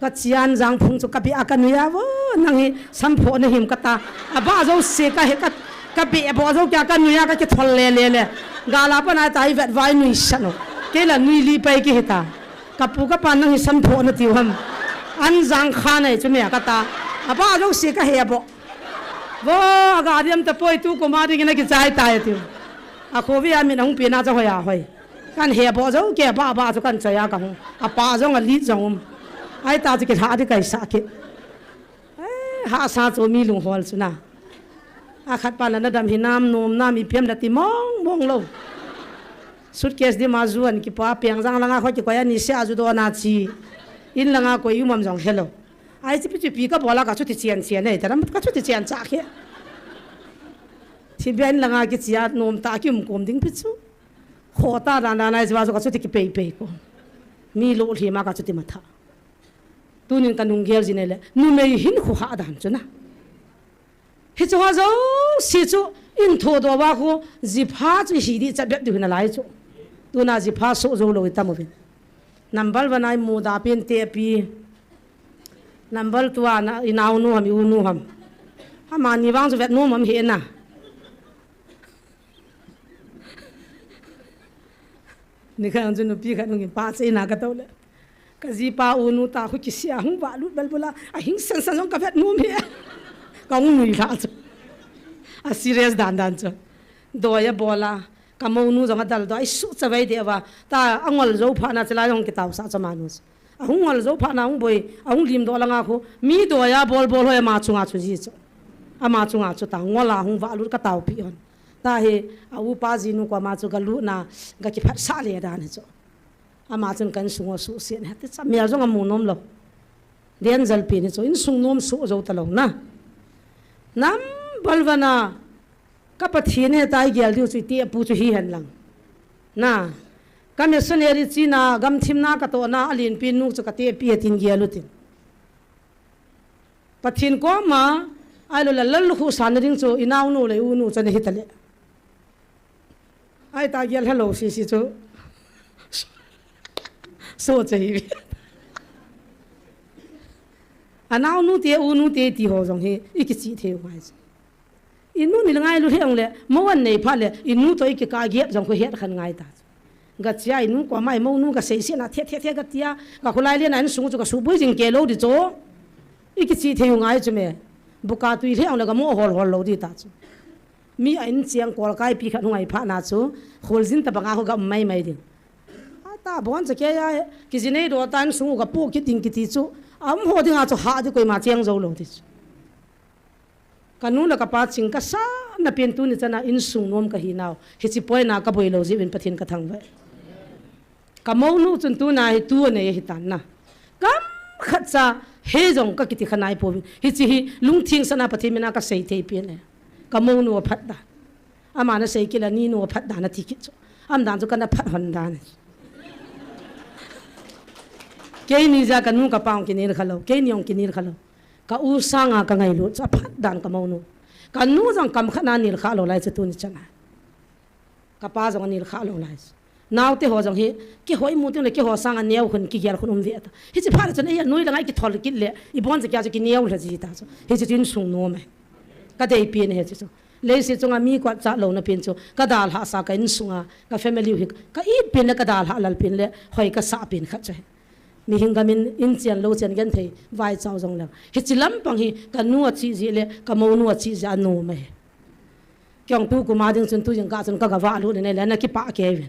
Ka chian jang phung chu ka bia ka nui a vo, nang hi sampho na him ka ta. A ba jo se ka he ka, ka be bo jo kya ka nui a ka kithol le le le. Gala pa na ta i vet vai nui sa no. Kei la nui li pai ki hita. Ka pu ka pa nang hi sampho na tiu ham. An jang kha nai chu me ka ta. A ba jo se ka he bo. Vo, a ga diam ta poi tu ko ma ding na ki chai ta e tiu. A khovi a min hung pi na cha hoi a hoi. Kan he bo jo ke ba ba chu kan chaya ka hung. A pa jong a lit jong um. Ai ta chu ki lha di kai sa ki. Eh, ha sa chu mi lung hol chu na. A khat pa la na dam hi nam nom nam i piam la ti mong mong lo. Suitcase di ma zuan ki pa piang jang langa kho ki ko ya ni se a zu do na chi. In langa ko i umam jong hello. Ai chi pi chi pi ka bola ka chu ti chian chian nei ta ram ka chu ti chian cha khe. Thi bian langa ki chia nom ta ki um kom ding pi chu. Kho ta dan dan ai jwa jo ka chuti ki pei pei ko. Mi lo lhi ma ka chuti ma tha. Tunin ka nung gel jin le. Numei hin khu ha dan chu na. Hi chu ha jo si chu in tho do wa khu ji pha chu hi di chat bep du hin a lai chu. Tuna ji pha so jo lo i tam uvin. Number one ai mu da pin te pi. Number two a na i nau nu ham i u nu ham. Ama ni wang chu vet nu mam hi na. Ni kha chu nupi khat nung in pa che na ka to le. Ka ji pa u nu ta khu ki sia hung va lut bal bula. A hing san san jong ka vet nu mi. Ka hung nui la chu. A serious dan dan chu. Doya bola. Ka mo nu jong a dal do. Ai su cha vai de va. Ta a ngol jo pha na chila jong ki tau sa cha ma nu. A hung ngol jo pha na hung boi. A hung lim do la nga khu. Mi doya bol bol hoi ma chunga chu ji chu. Ama chunga chu ta ngol a hung va lut ka tau pi hon. Ta hi, a upa jinu ko ama chu ga lutna, ga kiphatsah le dan hi chu. Ama chun ka insung u suhset hi, ti cha mel jong amu nom lo. Den jalpi ni chu, insung nom suh jo ta lo na. Number one a, ka Pathen he tai gel diu chu, iti apu chu hi hen lang. Na, ka missionary china, gamthim na ka tohna, a lenpi nu chu ka tepi a tin gel u tin. Pathen koma, ai lo la lal khu san ding chu, i nau nu le u nu chu na hi ta le. Ai ta gel hello si si chu. So che hi. A nau nu te, u nu te ti ho jong hi, i kichi thei u ngai chu. I nu ni le ngai lu he ong le, mo an nei pha le, i nu to i kika giat jong khu het khan ngai ta. Ga chia i nu ko mai mo nu ga sei se na the the the ga tia, ga khulai le na insung chu ga su bui jing ke lo di chu. I kichi thei u ngai chu me. Buka tui le ong le ga mo hol hol lo di ta chu. Mi a in chiang kol kai pi khat hung ai pha na chu, hol jin ta banga ho ga um mai mai ding. A ta bon cha ke ya, ki ji nei do ta insung ga pu ki ting ki ti chu. A um ho ding a chu ha di koi ma chiang jo lo di chu. Ka nu le ka pa ching ka sa na pen tuni chana insung nom ka hi nau. Hichi poi na ka boi lo ji vin Pathen ka thangvah. Ka mo nu chun tuna hi tu nei hi tan na. Kam khat cha he jong ka kiti kha nai po vin. Hichi hi lungthim sa na Pathen mina ka sei thei pen e. Ka mo nu a phat da. Ama na sei kila ni nu a phat da na ti kit chu. Am dan chu ka na phat hon dan. Kei ni ja ka nu ka pa ong ki nil kha lo. Kei ni ong ki nil kha lo. Ka u sanga ka ngailut chu a phat dan ka mo nu. Ka nu jong kam khat na nil kha lo lai chu tuni chana. Ka pa jong a nil kha lo lai chu. Nau te ho jong hi, ki hoi mu ting le ki ho sanga neo khun ki gel khun um ve ta. Hichi phat chun ei a nui la ngai ki thol kit le, i bon cha kya chu ki neo la ji ta chu. Hichi tin sung nom e. Ka dei pi ne he chu. Leiset chunga mi kot cha lo na pin chu, ka dalha sa ka insunga, ka family hi, ka it pin le ka dalha lal pin le, hoi ka sa pin khat chu. Mihing gamin in chian lo chian gen thei, vai chau jong lang. Hichi lampang hi, ka nu a chi ji le, ka mo nu a chi ji a nu mai. Kiong tu kuma ding chun tu jing ka chun ka gava lu ne le, na kipa ke vin.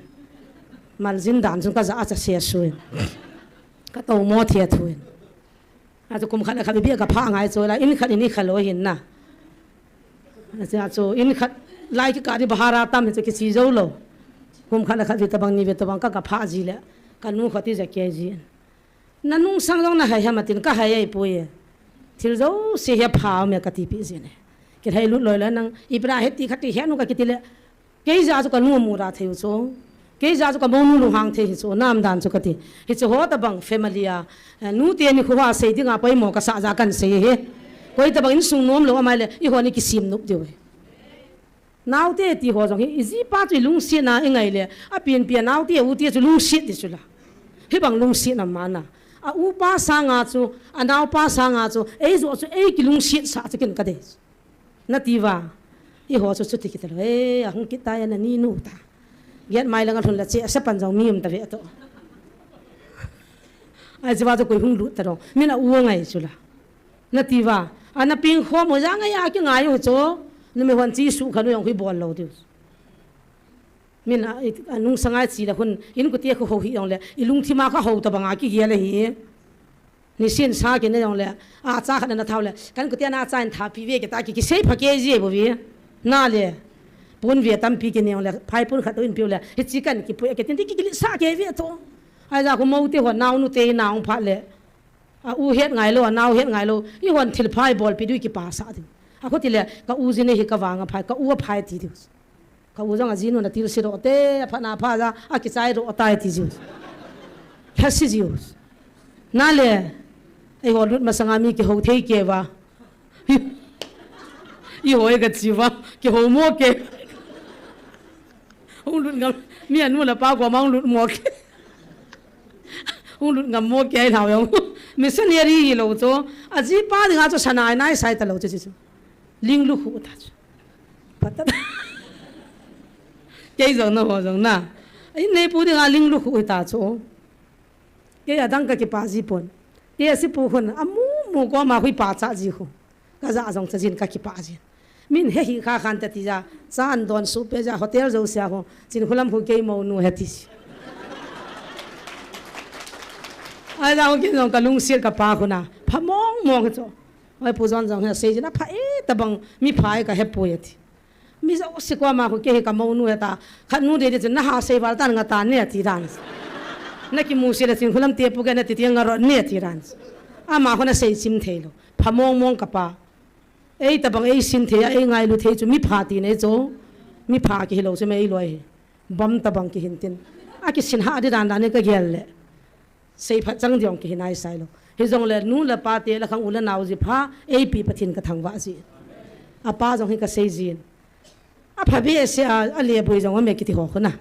Mal jin dan chun ka ja a cha se suin. Ka to mo thia thuin. Achu kum khat le khat bia ka pha ngai chu la, in khat in i kha lo hin na. Achu, achu in khat lai ki ka di bahara tam hi chu kichi jo lo. Kum khat le khat vi tabang ni vi tabang ka ka pha ji le. Ka nu khati ja ke ji. Na nung sang jong na hai ha matin ka hai ai pui e. Thil jo se he pha me ka ti pi ji ne. Ki hai lut loi la nang i pra he ti khat ti he nu ka kiti le. Kei ja chu ka nu mu ra thei u chu. Kei ja chu ka mo nu lu hang thei hi chu. Nam dan chu ka ti. Hi chu ho tabang family a. Eh, nu te ni khu ha sei dinga poimo ka sa ja kan sei he. Koi tabang in sung nom lo amai le. I ho ni kisim nup diu he. Naute ti ho jong hi, i jipa chu i lungsetna i ngai le, a pianpi a naute, ute chu lungset ti chu la. Hibang lungsetna mana. A upa sanga chu, a naupa sanga chu, ei jo chu, ei kilungset sa chu kin ka dei. Na ti va. I ho chu chuti kita lo. Ei, a hung kita ya na ni nu ta. Giat mai langa lhun la che, a sa pan jong mi um ta ve to. Ai jipa chu koi hung lut ta lo. Min a u ngai chu la. Na ti va, a na ping khom u ja ngai a ki ngai u chu, numei hon chi su kha nu jong hui bol lo diu. Min a, i, a nung sangai chi la hun, in kutia khu ho hi jong le, i lungthima kha ho tabang a ki gel a hi. Ni sin sa ki ne jong le, a cha khat na thau le, kan kutia na cha in tha pi ve ki ta ki, ki sei pha ke ji bo vi. Na le, pun ve tam pi ki ne jong le, phai pun khat in piu le, hi chi kan ki pui a ki tin ti ki, ki li sa ke ve to. Ai ja khu mo te ho nau nu te nau pha le. A u het ngai lo, a nau het ngai lo. I hon thil phai bol pi dui ki pa sa ding. A khuti le, ka u ji ne hi ka vang a phai, ka u a phai ti diu. Ka u jong a ji nu na til si ro te, a pha na pha ja, a ki chai ro tai ti jiu. Lha si jiu. Na le, ei ho lut masanga mi ki ho thei ke va. I ho e ka chi va, ki ho mo ke. Hung lut ngam, mi a nu la pa ko ma hung lut mo ke. Hung lut ngam mo ke ai lau jong. Missionary hi lo chu. A jipa dinga chu sanai nai sai ta lo chu chu. Ling lu khu ta chu. Pata. Kei jong na ho jong na. Ai nei pu dinga ling lu khu ta chu. Kei a dang ka kipa ji pon. Kei a si pu khun. A mu mu ko ma hui pa cha ji khu. Ka ja jong cha jin ka kipa jin. Min he hi kha khan ta ti ja, cha an don su pe ja, hotel jo sia ho, chin khulam hu kei mo nu he ti si. Ai ja ho kin jong ka lungsiat ka pa khuna, pha mong mong he cho. Ai pu jon jong he sei jin a pha e tabang mi pha e ka he pu e ti. Mi jo si ko ma khu kei he ka mo nu he ta, khat nu de de chun na ha sei val tan nga ta ne ti dan. Na ki mu si le chin khulam te pu ke na ti ti nga ro ne ti dan. Ama khuna sei sim thei lo. Pha mong mong ka pa. Ei tabang ei sin thei a, ei ngailu thei chu mi pha ti nei chu. Mi pha ki hi lo chu mei loi hi. Bam tabang ki hin tin. A ki sin ha di dan dan ni ka gel le. Sei phat chang diong ki hi nai sai lo. Hi jong le nu le pa te le khang u le nau ji pha, ei pi Pathen ka thangvah ji. A pa jong hi ka sei jin. A pha be se a, a le boi jong a me ki ti ho khuna.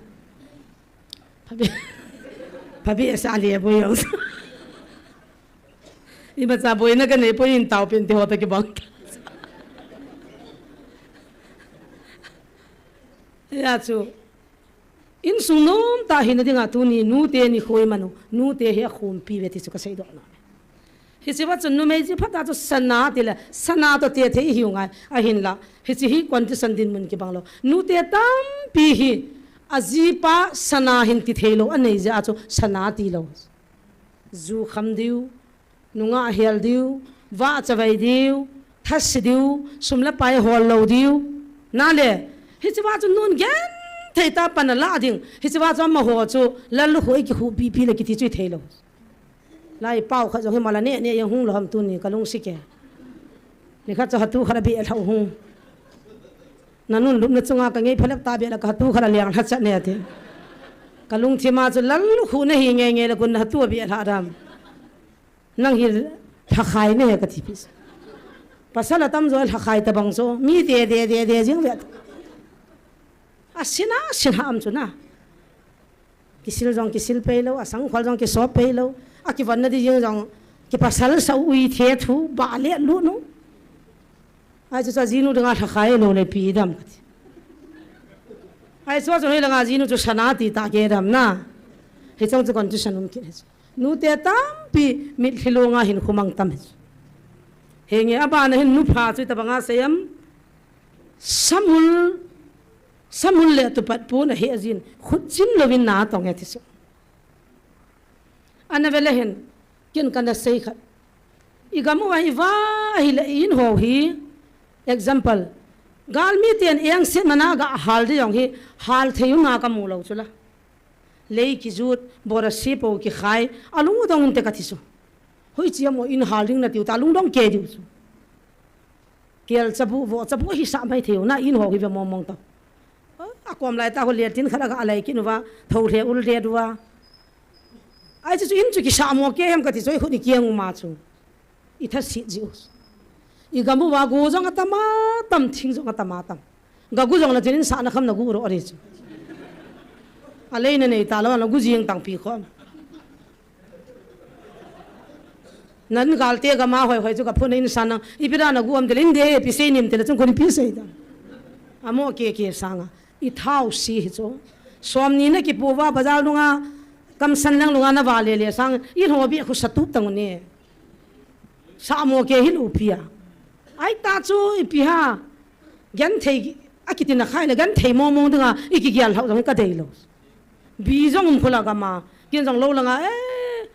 Pha be, pha be se a le boi jong. Imacha boina ka nei poi in tao pen ti ho ta kibang. Ya chu. Insung nom ta hina dinga tuni nute ni khoi manu, nute hi a khumpi ve ti chu ka seidoh na. Hichi va chun numei ji phat a chu sana ti le, sana to te thei hiu ngai, ahin la. Hichi hi condition dinmun kibang lo. Nute tampi hi a jipa sana hin ti thei lo, a nei jeh a chu sana ti lo. Ju kham diu, nungah hel diu, vah chavai diu, thasi diu, sum le pai hol lo diu. Na le, hichi va chu nun gen thei ta pan a la ding. Hichi va chu amaho chu lal lu khu ei ki khu pi pi le ki ti chu i thei lo. Lai pau khat jong hi mala ne ne yang hung lo ham tuni ka lungsi ke. Ni khat chu hatu khat a bi a thau hung. Na nun lupna chunga ka ngei phalep ta bia la ka hatu khat a liang lha chat ne ati. Ka lungthima chu lal khu na hi nge nge la kun na hatu a bia lha dam. Nang hi lha khai ne ka ti pi. Pasal a tam jo lha khai ta bang jo. Mi de de de de jing ve. A sina sina am chu na. Kisil jong kisil pei lo, a sangkhol jong kisop pei lo, a kivon na di jing jong kipasal sa ui the thu, ba le lu nu. Ai chu chu ajinu dinga lhakhai lou le pi dam kati. Ai chu chu hilanga jinu chu sana ti ta ke dam na. Hichong chu condition um kit hi chu. Nute tampi mitlhi longa hin khumang tam hi chu. Henge abana hin nupha chu tabanga seiam. Samul, samul le tupat pun ahi ajin. Khutchim louvin na tong e ti chu. Ana vele hin, kin kana sei khat. I gam uva i va ahile i in ho hi, example, galmi ten eng set mana ga hal di jong hi, hal thei u na ka mu lou chu la. Lei kijut, bora si po kikhai, alung u dong in te ka thi chu. Hoi chi amo in hal ding na tiu ta lung dong ke diu chu. Kel chabu, vo chabu hi sa mai thei u na in ho hi ve mong mong ta. A kom lai ta ho le tin khat aga alai kin uva, tho le ul le duva. Ai chu chu in chu kisa mo ke hem ka ti chu i khut ni kiang uma chu. I tha si ji u. I gam uva gu jong atama tam thing jong atama tam. Ga gu jong la tin in sa na kham na gu ro ri chu. A lei na nei ta lo na gu jing tang pi khom. Nan galte gama hoi hoi chu ka phun in sana, ipi da na gu am tel in de, pi sei nim tel chung kun pi sei da. Amo ke ke sanga. I thau si hi chu. Som ni na ki pu va bazar lunga, kam san lang lunga na va le le sang, i ho bi khu sa tu tang ne. Sa mo ke hi lu pia. Ai ta chu ipi ha. Gan thei, a kiti na khai le gan thei mo mo dinga, i ki gial hau jong ka dei lo. Bi jong um khula gama, kin jong lo langa, eh,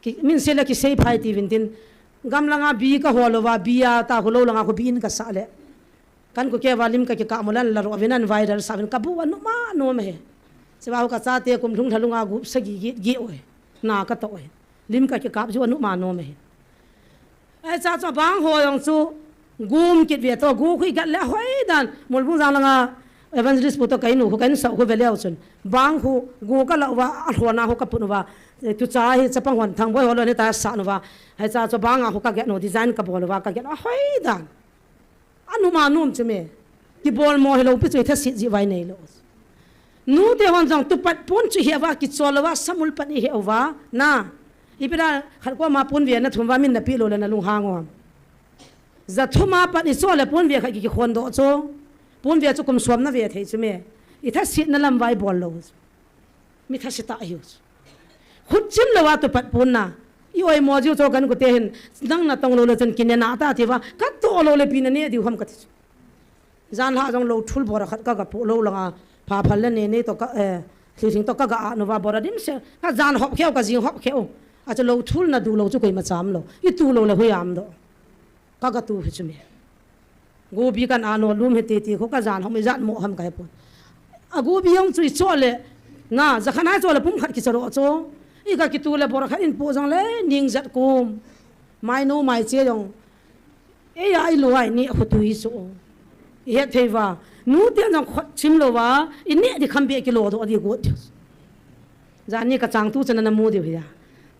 Ki, min se le ki sei phai ti vin tin. Gam langa bi ka hol uva, bi a ta khu lo langa khu bi in ka sa le. Kan ku ke va lim ka ki ka mo lan la ro vin an viral sa vin ka bu anu ma no me he. Se va ka cha te kum lhung thalunga gu sa gi gi gi oi. Na ka to oi. Lim ka ki kap ju anu ma no me he. Ai cha cha bang ho yong chu gum kit ve to gu khui gat le hoi dan. Mol bu jang langa evangelist bu to kai nu khu kan sa khu ve leo chun. Bang khu gu ka la uva a hlona khu ka pun uva. Tu cha hi chapang hon thang boi holo ni ta sa nu va. Hai cha cho banga ho ka get no design ka bol va ka get a hoi dan. Anu ma num chu me. Ki bol mo helo pi chu i tha sit ji vai nei lo. Nu te hon jong tu pat pun chu he va ki chol va samul pat i he va. Na. I pi da khat ko ma pun ve na thum va min na pi lo le na lung hang o. Za thum a pat i chol le pun ve khat ki khon do cho. Pun ve chu kum som na ve thei chu me. I tha sit na lam vai bol lo. Mi tha sita ahiu. Khut chim lo a tu pat pun na. I oi mo jiu cho kan ku te hin. Nang na tong lo le chun kine na ta ti va. Ka to lo le pi na ne diu ham ka ti chu. Jan ha jong lo thul bora khat ka ga pu lo langa. Pha phal le ne ne to ka, eh, thli thing to ka ga a nu va bora dim se. Ka jan hop kheu ka jing hop kheu. A chu lo thul na du lo chu koi ma cham lo. I tu lo le hui am do. Ka ga tu hi chu me. Gobi kan ano lum he titi khu ka jan hom i jan mo ham ka he pon. A gobi jong chu i cho le, na, za khan ai cho le pum khat ki charo cho. I ka ki tu le bor khat in po jong le, ning jat kum. Mai no mai che jong. E ya i lo ai ni khu tu i so. I het thei va. Nu te jong khot chim lo va, i ne di kham be ki lo do di go. Jan ni ka chang tu chana na mu diu hi ya.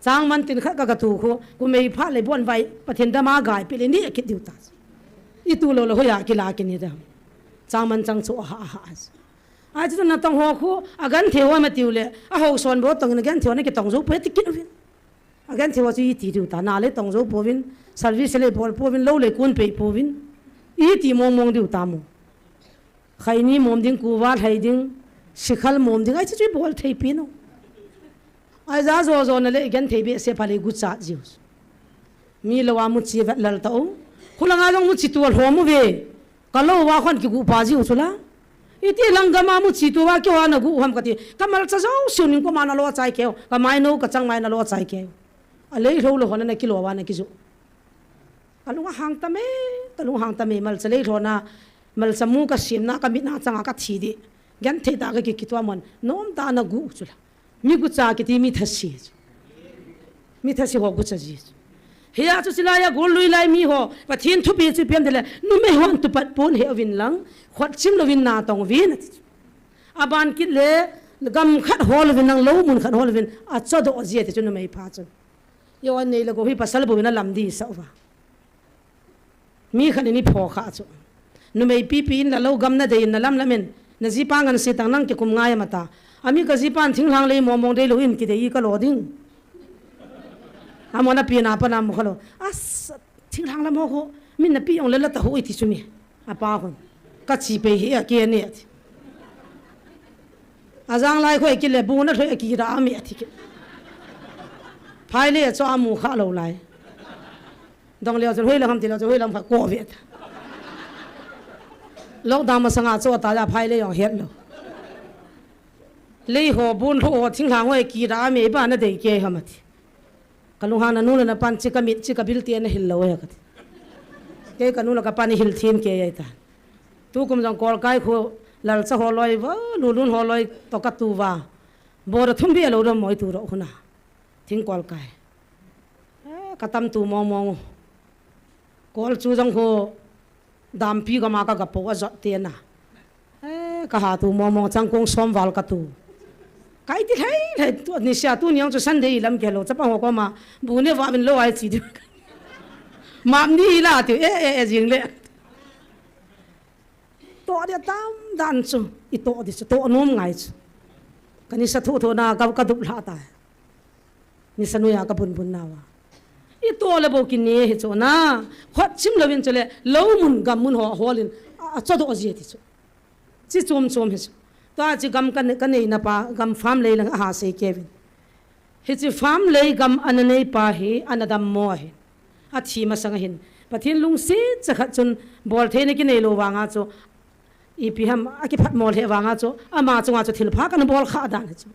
Chang man tin khat ka ka tu khu, ku mei pha le bon vai, Pathen dama gai pe le ni kit diu ta. I tu lo le hoya ki la ki ni da. Chang man chang chu a ha a ha. Ai chu na tong ho khu, a gan thei ho ma tiu le, a ho son bo tong na gan thei ho na ki tong zo pe ti kin uvin. A gan thei ho chu i ti diu ta, na le tong zo po vin, service le bol po vin, lo le kun pe po vin. I ti mong mong diu ta mo. Khaini mom ding, kuva lhai ding, sikhal mom ding, ai chu chu bol thei pi no. Ai ja jo jo na le i gan thei be se pha le gu cha jiu. Mi lo a mu chi vet lal ta u. Khulanga jong mu chi tu a hlom u ve. Ka lo va khon ki gu pa jiu chu la. I ti lang gama mu chi tu va ki wa na gu ham ka ti. Ka mal cha jo siu ning ko ma na lo chai keu. Ka mai no ka chang mai na lo chai keu. A lei lo lo hon na ki lo va na ki ju. Ka lung a hang ta me, ka lung hang ta me, malcha lei hlona, malcha mu ka sim na, ka mit na changa ka thi di. Gan thei ta ka ki, ki tua mon, nom ta na gu chu la. Mi gu cha ki ti mi tha si chu. Mi tha si ho gu cha ji chu. He ya chu sila ya gol lui lai mi ho, Pathen thupi chu pian de le, numei hon tu pat pon he vin lang, khot chim lo vin na tong vin. A ban kit le, gam khat hol vin lang, lo mun khat hol vin, a cho do ji ti chu numei pha chu. Yo an nei le go hi pasal bo na lam di sa va. Mi khan ni pho kha chu. Numei pipi in la lo gam na dei in na lam lam in. Na ji pa ngan si tang nang ki kum ngai ma ta. Ami ka ji pan thing hlang le mo mong dei lo in ki dei ka lo ding. Amo na pi na pa na mo kha lo. As thing hlang la mo ko. Min na pi ong le la ta hu i ti chu mi. Apa hon. Ka chi pei hi a ke ne ati. A jang lai khoi kile bu na thoi a ki da a mi ati ki. Phai le cho a mu kha lo lai. Dong leo chun hoi lam ham ti leo chun hoi lam kha ko ve ta. Lockdown masanga cho ta ja phai le jong het lo. Lei ho bun tho ho thing hang hoi ki da a mi ba na dei ke ham ati. Ka lunghang na nu le na pan chi ka mit chi ka bil ti na hil lo e ka ti. Kei ka nu le ka pan hil thin ke ai ta. Tu kum jong kol kai khu lal cha ho loi va lu lun ho loi to ka tu va. Bo da thum bi lo do moi tu ro khu na. Thing kol kai. Eh, ka tam tu mong mong. Kol chu jong khu. Dampi gama ka gapo a jot te na. Eh, ka ha tu mong mong chang kong som val ka tu. Kai ti thei thei tu ni sia tu niang chu Sunday lam ke lo chapang ho ko ma bu ne va min lo ai chi di. Mam ni la ti e e e jing le. To dia tam dan chu i to di chu to nom ngai chu. Ka ni sa thu thu na ka ka dup la ta. Ni sa nu ya ka bun bun na wa. I to le bo ki ne hi chu na. Khot chim lo in chu le lo mun gam mun ho hol in a cho do ji ti chu. Chi chom chom hi chu. Tua chi gam ka ne- ka nei na pa gam farm lei lang a ha sei ke vin. Hi chi farm lei gam ana nei pa hi ana dam mo hi. A thi masang hin. Pathian lungsi cha khat chun bol thei na ki nei lo wa nga chu. I pi ham a ki phat mo le wa nga chu. Ama chu nga chu thil pha ka na bol kha dan hi chu.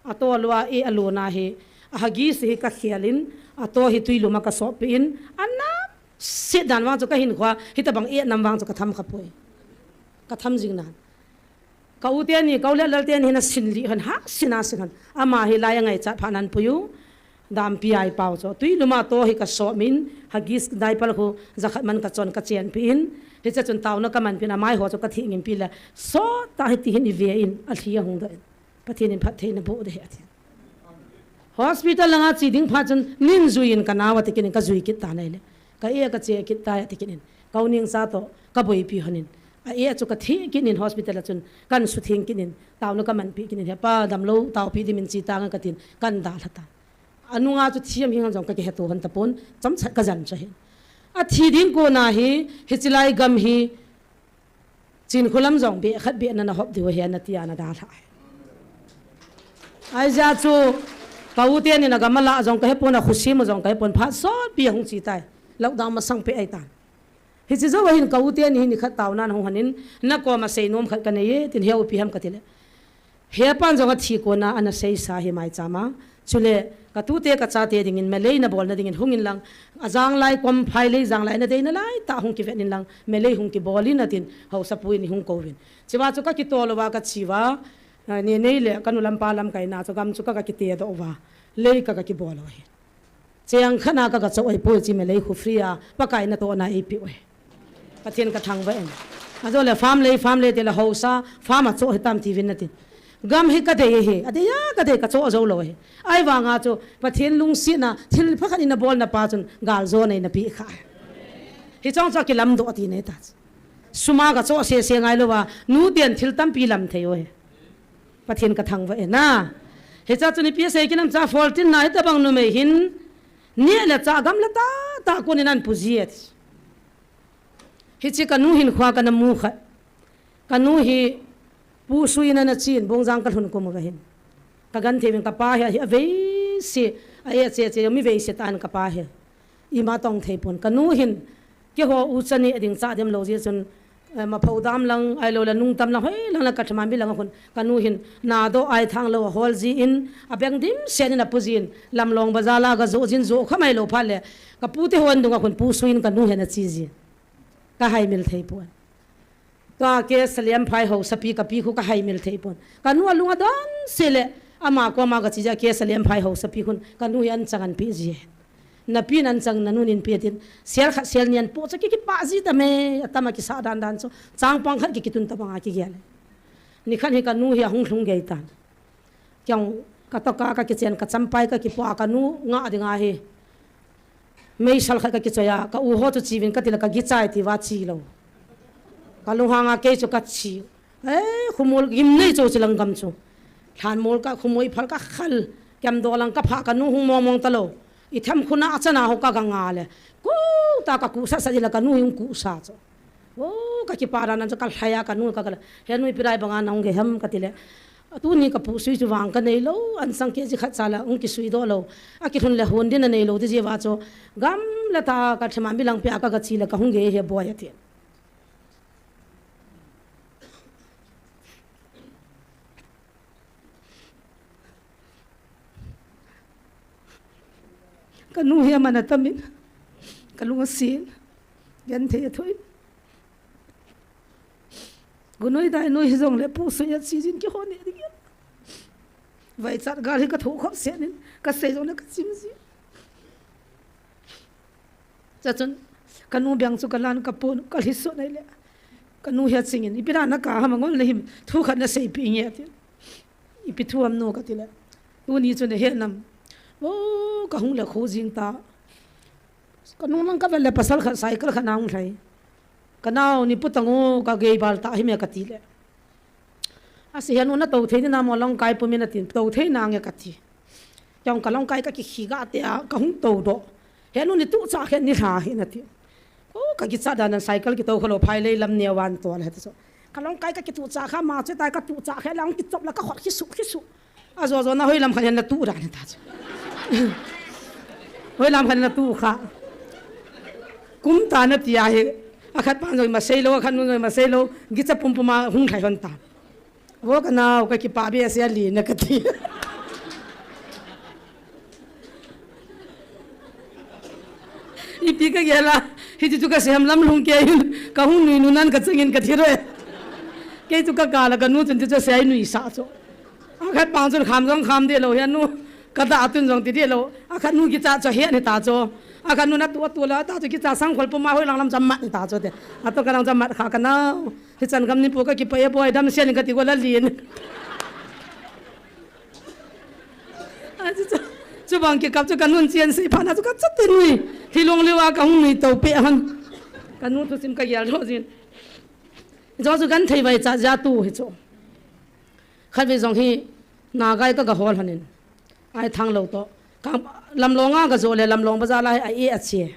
A to lua e a lo na hi. A ha gi si hi ka khial in. A to hi tui luma ka so pi in. A na sit dan wang chu ka hin khwa. Hi ta bang e nam wang chu ka tham kha poi. Ka tham jing nan. Ka u te ni, ka u le lal te ni na sin li han ha, sin a sin han. Ama hi lai a ngai chat pha nan puyu. Dampi ai pau chu. Tui luma to hi ka so min, ha gis dai pal khu, za khat man ka chon ka chen pi in. Hi cha chun tau na ka man pi na mai ho chu ka thi ngim pi le. So ta hi ti hin i ve in, a thli a hung da in. Pathian in phat thei na bo de he a thi. Hospital langa chi ding pha chun nin zui in ka nau a ti kin in ka zui kit ta nai le. Ka e ka che kit ta a ti kin in. Ka u ning sa to ka boi pi hon in. A e chu ka thi kin in hospital a chun kan su thing kin in. Tau na ka man pi kin in he pa dam lo tau pi di min chi ta nga ka tin kan da hla ta. A nunga chu thiam hi ngan jong ka ke he to hon ta pon cham chat ka jan cha hin. A thi ding ko na hi hi chi lai gam hi Chin khulam jong be khat be na na hop diu he na tia na da hla. Ai ja chu ka u te ni na gam la jong ka he pon a khusim jong ka he pon pha so pi hung chi tai. Lockdown masang pe ai tan. Hi chi jo hin ka u te ni ni khat tau nan hung hanin na ko ma sei nom khat ka nei ye tin he u pi ham ka ti le. He pan jong a thi ko na ana sei sa hi mai chama. Chule, ka tute ka chate dingin, melei na bolna dingin, hungin lang, a jang lai kom phai lei jang lai na deina lai, ta hung kivet in lang, melei hung kibol in atin, hausa pu in hung ko vin. Chiva chu ka kitol uva ka chiva, ah, ni nei le, ka nu lam pa lam kai na chu gam chu ka ka kite do uva, lei ka ka kibol uva hi. Cheng khana ka ka chau ai poi chi melei khu free a, pa kai na to na ei pi oi. Pathian ka thangvah in. A jo le farm lei, farm lei te le hausa, farm a cho hitam ti vin na tin. Gam hi ka dei hi, a dei a ka dei ka cho jo lo hi. Ai vanga chu Pathian lungsetna, thil pha khat in a bolna pa chun gal jo nei na pi kha. Hi chong chu a kilam do ti nei ta. Suma ka cho se se ngai lo va, nu ten thil tampi lam thei o hi. Pathian ka thangvah e na. Hi cha chu ni pi sei kinam cha fourteen na hi ta bang numei hin. Ni le cha gam la ta, ta kun in an pu ji et. Hi chi ka nu hin khua ka na mu khat. Ka nu hi pu sui na na chin, bong jang ka lhun kum va hin. Ka gan thei vin ka pa hi, hi a vei si, a e che che, mi vei si ta an ka pa hi. I ma tong thei pon. Ka nu hin, ke ho u cha ni a ding cha dem lo ji chun, eh, ma pho dam lang, ai lo la nung tam lang, hoi lang la ka thama mi lang a hun. Ka nu hin, na do ai thang lo a hol ji in, a beng dim sen in a pu ji in, lam long ba za la ga zo jin zo kha mai lo pha le. Ka pu te hon dung a hun pu sui in ka nu hin a chi ji. Ka hai mil thei pon. Ka ke Saliam phai ho sapi ka pi khu ka hai mil thei pon. Ka nu a lung a don se le ama ko ma ka chi ja ke Saliam phai ho sapi khun ka nu hi an chang an pi ji. Na pi nan chang na nu nin pi tin sel khat sel nian po cha ki ki pa ji ta me atama ki sa dan dan chu chang pang khat ki ki tun ta bang a ki gel. Ni khan hi ka nu hi a hung lhung gei tan. Kyang ka to ka, ka kichen ka champai ka kipua ka nu nga dinga hi. Meisal khat ka kichoi a, ka u ho chu chi vin ka ti la ka gichai ti va chi lo. Ka lunghang a kei chu ka chi. Eh, khumul gim nei chu chi lang gam chu. Thlan mol ka khumui phal ka khal. Kyam do lang ka pha ka nu hung mong mong ta lo. I tham khuna a chana ho ka ga nga le. Ku ta ka ku sa sa di la ka nu hung ku sa chu. O, ka kipa dan a chu ka lhai a ka nu ka kala. He nu ipi lai banga nahung gei ham ka ti le. Tuni ka pu sui chu vang ka nei lou, an sang ke ji khat cha la, hung kisui doh lou. A kilhun le hon din a nei lou ti ji va chu. Gam la ta ka thema mi lang pe a ka ga chi le ka hung gei he boi a ti. Ka nu hi aman atamin, ka lung asin, genthei athoh in. Gunoi dainoi hijongle pu sui a chi jin kihon ne ding. Vaichat gal hi ka tho khop sen in, ka sei jongle ka chim ji. Chachun, ka nu beng chu ka lan ka pon, ka lhi sot nai le. Ka nu hi achingin, ipi na na ka ham a ngol le him, thu khat na seipi nge ati. Ipi thu ham nu ka ti le. Tuni chu na he nam. O, ka hung le kho jing ta. Ka nung lang ka vel le pasal khat cycle khat na hung lhai. Ka nao ni pu tang o ka gei bal ta hi me ka ti le. A si hian u na to thei ni na mo long kai pu mi na tin to thei na nge ka ti. Kei ong ka long kai ka ki khi ga te a ka hung to do. Hian u ni tu cha khe ni hla hi na ti. Ko ka ki cha dan cycle ki to kho lo phai lei lam ne wan to le ta so. Ka long kai ka ki tu cha kha ma che tai ka tu cha khe lang ki chop la ka khot khi su khi su. A zo zo na hoi lam khan na tu ra ni ta chu. Hoi lam khan na tu kha. Kum ta na ti a hi. A khat pan zo ma sei lo, a khat nun zo ma sei lo. Gi cha pum pum a hung khai hon ta. Vo ka nau ka ki pa be se a li na ka ti. Ipi ka gela, hi chu ka siam lam lhung ke hin, ka hung nui nu nan ka changin ka thi roi. Kei chu ka ka la ka nu chun chu se ai nui sa chu. A khat pang chun kham jong kham de lo hian nu, ka da tun jong ti de lo. A khat nu ki cha chu hian hi ta chu. A khat nu na tu tu la ta chu ki cha sang khol puma hoi lang lam cham mat hi ta chu te. A to ka lang cham mat kha ka nau. Hi chan gam ni pu ka ki pa e boi dam sian ka ti go la lin. A chu chu, chu bang ki kap chu ka nun chian sei pha na chu ka chat te nui. Hi long lewa ka hung nui to pe han. Ka nu thu sim ka yal lo jin. Jo chu kan thei vai cha ja tu hi chu. Khat ve jong hi na gai ka ga hol hanin. Ai thang lo to. Ka lam long a ga zo le lam long ba za lai a e a che.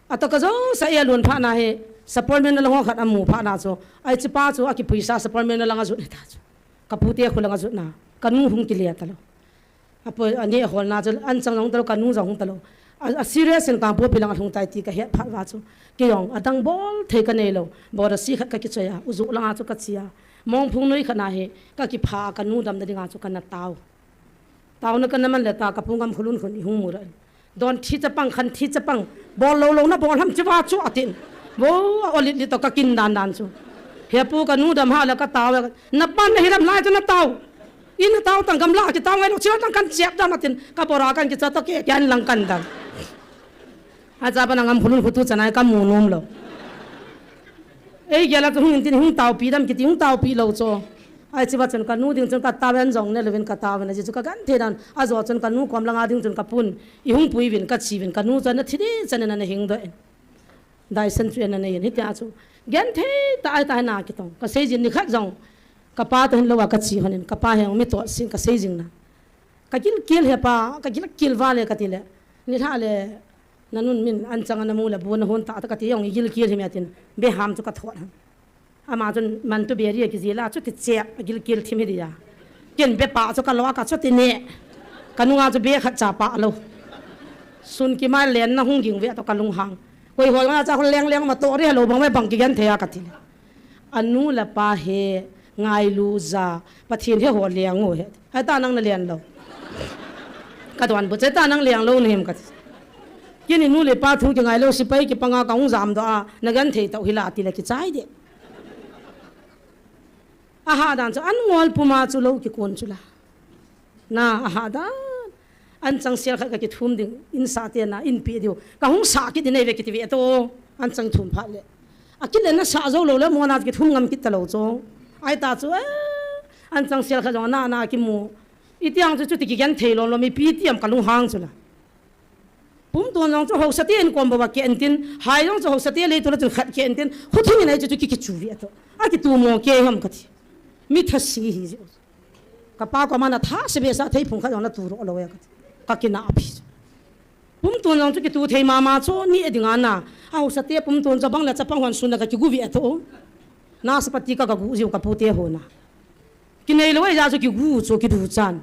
A to ka zo sa e lun pha na hi. Support men la ho khat a mu pha na chu. Ai chi pa chu a ki puisa support men la nga zu ni ta chu. Ka pu te khu langa zutna, ka nu hung kile ta lo. A poi, ani a holna chu, an chang jong ta lo, ka nu jong hung ta lo. A, a serious in ka pu pi langa hung tai ti ka het phat va chu. Kei jong, a dang bol thei ka nei lo. Bora si khat ka ki choi a, u zu langa chu ka chi a. Mong phung nui khat na hi, ka ki pha ka nu dam da dinga chu ka na tau. Tau na ka na man le ta, ka pu ngam khulun khun i hung mu ra. Don thi chapang, khan thi chapang. Bol lo lo na bol ham chiva chu atin. Bo, a olit li to ka kin dan dan chu. He pu ka nu dam ha la ka tau. Na pan na hiram lai chu na tau. In na tau tang gam la ki tau ngai lo chiva tang kan chep dam atin. Ka bora kan ki cha to ke kan lang kan dan. A cha pa na ngam khulun khutu chanai ka mu nom lo. Ei gela chu hung in tin hung tau pi dam kiti hung tau pi lo chu. Ai chiva chun ka nu ding chun ka taven jong ne lovin ka taven a ji chu ka kan thei dan a zo chun ka nu kom langa ding chun ka pun i hung pui vin ka chi vin ka nu chun na thi di chan na na hing do in. Dai san chu na nei in hitia chu. Gen thei ta ai ta na ki tong. Ka sei jin ni khat jong. Ka pa to hin lo wa ka chi honin ka pa heng mi to sin ka sei jing na. Ka gil kil he pa ka gil kil va le ka ti le. Ni hla le na nun min an chang na mu le bu na hon ta ta ka ti jong i gil kil hi me tin. Be ham chu ka thot han. Ama chun man tu beri a kizila chu ti chep, a gilkil thim hi dia. Ken be pa chu ka lo a ka chu ti ne. Ka nunga chu be khat cha pa lo. Sun ki mai len na hung ging ve to ka lung hang. Koi hol nga cha hol leng leng ma to ri lo bang me bang ki gan thei a ka ti le. Anu la pa he ngai lu za Pathian he ho leng u he. Ai ta nang na len lo. Ka don bu che ta nang leng lo ni hem ka ti. Kini nu le pa thu ki ngai lo sipai ki panga ka hung jam do a na gan thei to hi la ti le ki chai de. Aha dan chu an ngol puma chu lo ki kun chu la. Na aha dan. An chang sial khat ka ki thum ding in sa te na in pi diu. Ka hung sa ki di nei ve ki ti ve to. An chang thum pha le. A ki le na sa zo lo le mo na ki thum ngam ki ta lo chu. Ai ta chu eh. An chang sial khat jong na na ki mu. I tiang chu chu ti ki gan thei lo lo mi pi tiam ka lung hang chu la. Pum tuan jong chu hausa te en kom bawa ke en tin, hai jong chu hausa te lei tu la chun khat ke en tin, khu thing in ai chu chu ki ki chu vi ato. A ki tu mo ke ham ka ti. Mi tha si hi ji. Ka pa ko mana tha se be sa thei phung khat jong na tu ro lo ya ka ti. Ka ki na a phi. Pumtun jong chu kitu thei mama chu ni a ding a na. Aho sate pumtun chu bang le chapang hon sun a ka kigu ve a tho. Nasapati ka ka gu jiu ka pute ho na. Kinei lo a ja chu kigu chu kidu chan.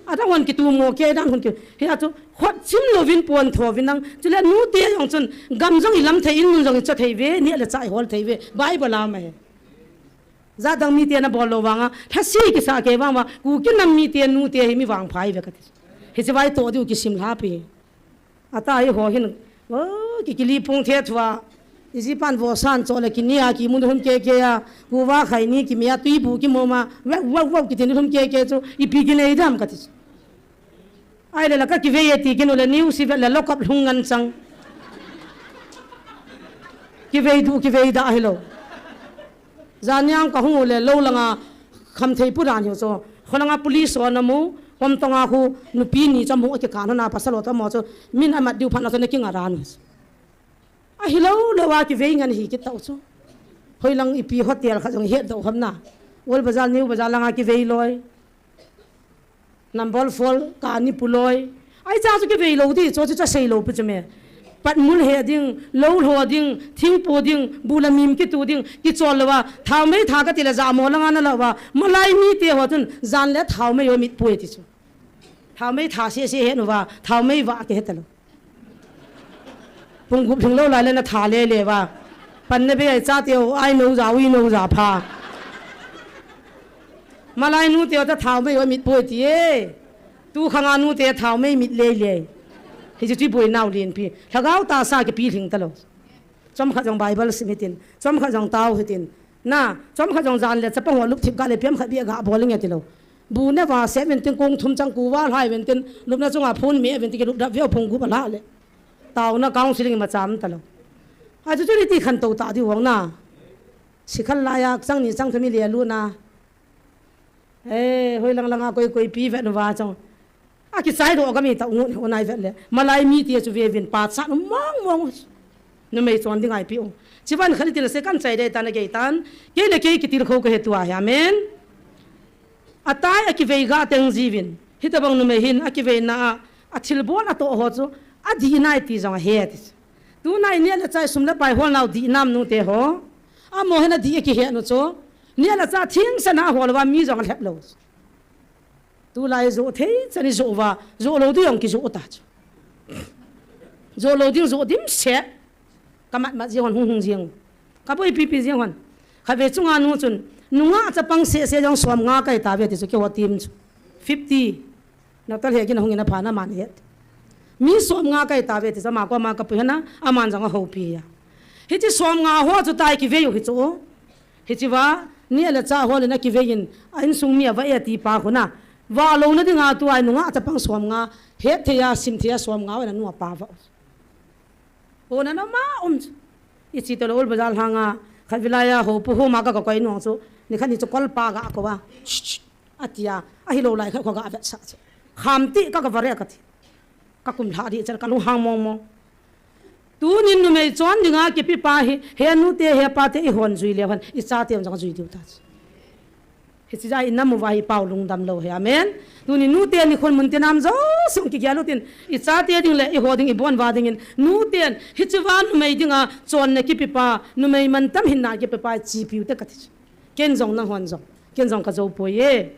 Adang hon kitu mo ke dan hon ki. Hia chu hot chim lovin pon tho vin nang. Chule nute jong chun gam jong i lam thei in mun jong i cha thei ve ni le cha i hol thei ve. Bible a ma he. Jadang mite na bol lou vanga, thasi kisa kei vang va, Kuki nam mite nute hi mi vangpha ive kati. Hiche vai toh diu kisim lha pi. Ata hi ho hin, o, ki kili pung the thua. Iji pan vo san cho le kinia kimu ni lhum keke a, kuva khai ni kimia tui bu kimu ma, wau, wau, wau kiti ni lhum keke chu, ipi kinei dam kati. Ahile la ka kivei e ti kinu le news i vet le lock up lhung ngan chang. Kivei du, kivei da ahilou. Janiang ka hung u le lou langa khamthei pu dan hiu chu. Kholanga police ho na mu, kom tonga khu nupi ni chu amu a kikan hona pasal ho chu amu chu. Min amat diu phat na chu na kinga ran. Ahilou lou a kivei ngan hi kit tau chu. Hoilang ipi hotel kha jong het dou ham na. Old Bazar, New Bazar langa kivei loi. Number four, kani puloi. Ai cha chu kivei lou di, chu chu cha sei lou pu chu me. Pat mun he ding, lou lho ding, thing pu ding, bu la mim kitu ding, kichol lou va. Thaomei tha kati le ja mo langa na lou va. Malai mite ho chun, jan le thaomei o mit pui ti chu. Thaomei tha se se he nu va, thaomei va ke he ta lou. Pung gup lhing lou lai le na tha le le va. Pan na be ai cha teu, ai nou ja, ui nou ja pha. Malai nu teu ta thaomei o mit pui ti e. Tu khanga nu te thaomei mit le le. Hi chu ti pui nau lin pi. Lhagao ta sa ke pi lhing ta lou. Chom khat jong Bible sim hitin. Chom khat jong tao hitin. Na, chom khat jong jan le chapang ho lup thip ga le piam khat bi ga bol nge ti lou. Bu ne va se ven tin kong thum chang ku va lai ven tin lupna chunga phun me ven tin ki lup dap veu phung gu ba la le. Tao na counseling ma cham ta lou. A chu chu ni ti khan to ta di wang na. Sikhal la ya chang ni chang thami le lu na. Eh, hoi lang langa koi koi pi vet nu va chang. A kichai do ka mi ta ngun ho nai vet le. Malai mite chu ve vin pa chan mong mong. Numei chon ding ai pi u. Chivan khali ti la se kan chai dei tan a gei tan. Kei le kei kitil kho ka he tua hi. Amen. Atai a kivei ga teng jivin. Hitabang numei hin a kivei na a, a thilbol a to ho chu. A di nai ti jong a he ti. Tu nai ni le chai sum le pai hol nau di nam nu te ho. A mo he na di a ki he nu chu. Ni le cha thing sa na hol va mi jong a lhep lou. Tulai jo thei chani jo va, jo lou ding jong kijo ta chu. Jo lou ding jo dim se. Ka mat mat jeng hon hung hung jeng. Ka boi pi pi jeng hon. Kha ve chunga nu chun, nunga chapang se se jong som nga kai ta ve ti chu keiho tim chu. Fifty. Nau tal he kin hung in a pha na man het. Mi som nga kai ta ve ti chu ama ko ama ka pu hena, aman jong a ho pi ya. Hichi som nga ho chu tai kivei u hi chu. Hichi va, ni le cha ho le na kivei in, a insung mi a va e ti pa khu na. Va lou na dinga tu ai nunga chapang som nga, het thei a, sim thei a som nga, na nu a pa va. O na na ma um. I chi to lo ul bazar hanga, khat vilai a ho pu ho ma ka ka koi nong chu, ni khat ni chu kol pa ga ko va. Ch, ch, a ti a, a hi lo lai khat ko ga vet sa chu. Kham ti ka ka va re ka ti. Ka kum lha di char ka lung hang mong mong. Tunin numei chon dinga kipi pa hi, he nu te, he pa te i hon jui le hon, i cha te jong jui diu ta. Hichi ja i nam u va hi pau lungdam lou he. Amen. Tunin nu te ni khon mun te nam jo sung ki gyalu tin, i cha te ding le i ho ding i bon va dingin, nu ten hichi va numei dinga chon na kipi pa, numei man tam hin na kipi pa chi piu te ka ti. Ken jong nang hon jong, ken jong ka jo poi e.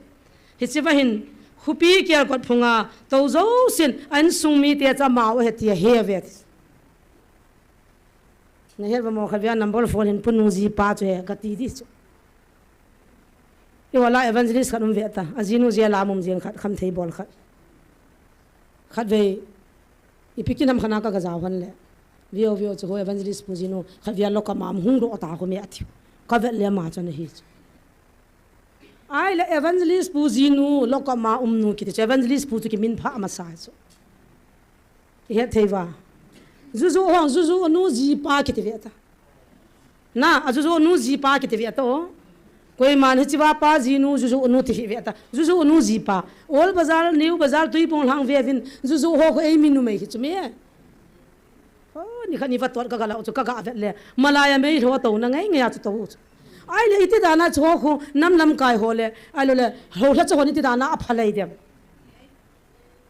Hichi va hin, khupi kial kot phunga, to jo sin, a insung mi te cha mau he ti a he ve ti. Na het va mo kha via number four hin punu ji pa chu he ka ti di chu. I wala evangelist khat um ve ta. A jinu je la mum jeng khat kham thei bol khat. Khat ve i pikin am khana ka ga jaw han le. Vio vio chu ho evangelist pu jinu khat via lo ka mam hung do ta ko me a ti. Ka vet le ma chu na hi chu. Ai le evangelist pu jinu lo ka ma um nu ki ti chu evangelist pu chu ki min pha ma sa chu. I het thei va. Juju hong, juju nu ji pa kiti ve ta. Na, a juju nu ji pa kiti ve ta o. Koiman hichi va pa ji nu juju nu ti hi ve ta. Juju nu ji pa. Old Bazar, New Bazar, Tuibong lang ve vin. Juju ho ko ei mi numei hi chu me. O, ni kha ni va tot ka ga lau chu ka ga vet le. Malaya mei lo to na ngai ngai chu to chu. Ai le iti dana chu ho khu nam lam kai ho le. Ai lo le, ho hla chu ho ni ti dana a pha lei dem.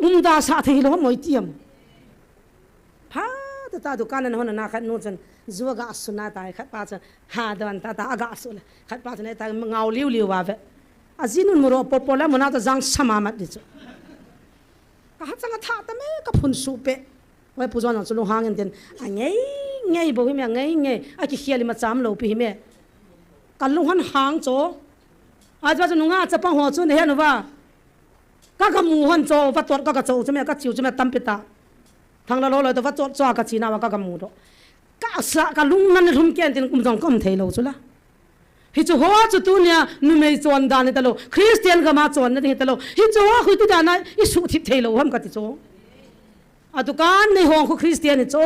Um da sa thei lo moi tiam. Tata dukan a hon na khat nu chun, ju aga su na tai, khat pa chun, ha don tata aga su le, khat pa chun, ta ngau liu liu va ve. A ji nun muro popo la muna ta jang sama mat di chu. Ka ha chang a tha ta me, ka phun su pe. Oi, Pu John chu lunghang in tin, a ngei, ngei bo hi me, a ngei, ngei, a ki khial i ma cham lo pi hi me. Ka lung hon hang cho. A chu nunga chapang ho chu ne he nu va. Ka ka mu hon cho, va tot ka ka cho chu me, ka chiu chu me tampi ta. Thang la lo lo to va tot cho ka chi na va ka ka mu do. Ka sa ka lung nan lum ken tin kum jong ka um thei lo chu la. Hi chu ho chu tunia numei chon dan hi ta lo. Christian gam a chon na ding hi ta lo. Hi chu ho khu ti dan a i su thip thei lo ham ka ti chu. A dukan nei hong khu Christian hi chu.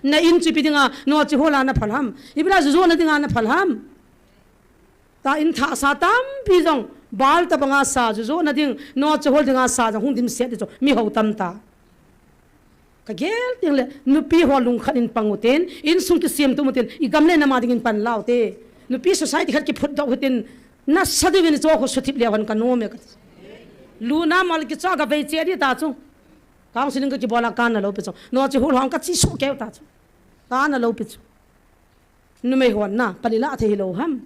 Na in chu pi dinga no chu ho la na phal ham. I bila ju jo na dinga na phal ham. Ta in tha sa tampi jong, bal ta banga sa, ju jo na ding, no chu hol dinga sa jong, hung dim set di chu, mi ho tam ta. Ka gel ding le, nupi ho lungkhat in pang u tin, insung kisem tum u tin, i gam le nam a ding in pan lau te. Nupi society khat kiphut doh u tin, na sa diu vin cho khu su thip le hon ka nom e ka. Lu na mal ki cha ka vei che di ta chu. Counseling ka kibol a ka na lo pi chu. No chu hol hong ka chi su keu ta chu. Ka na lo pi chu. Numei hon na, pali la thei hi lo ham.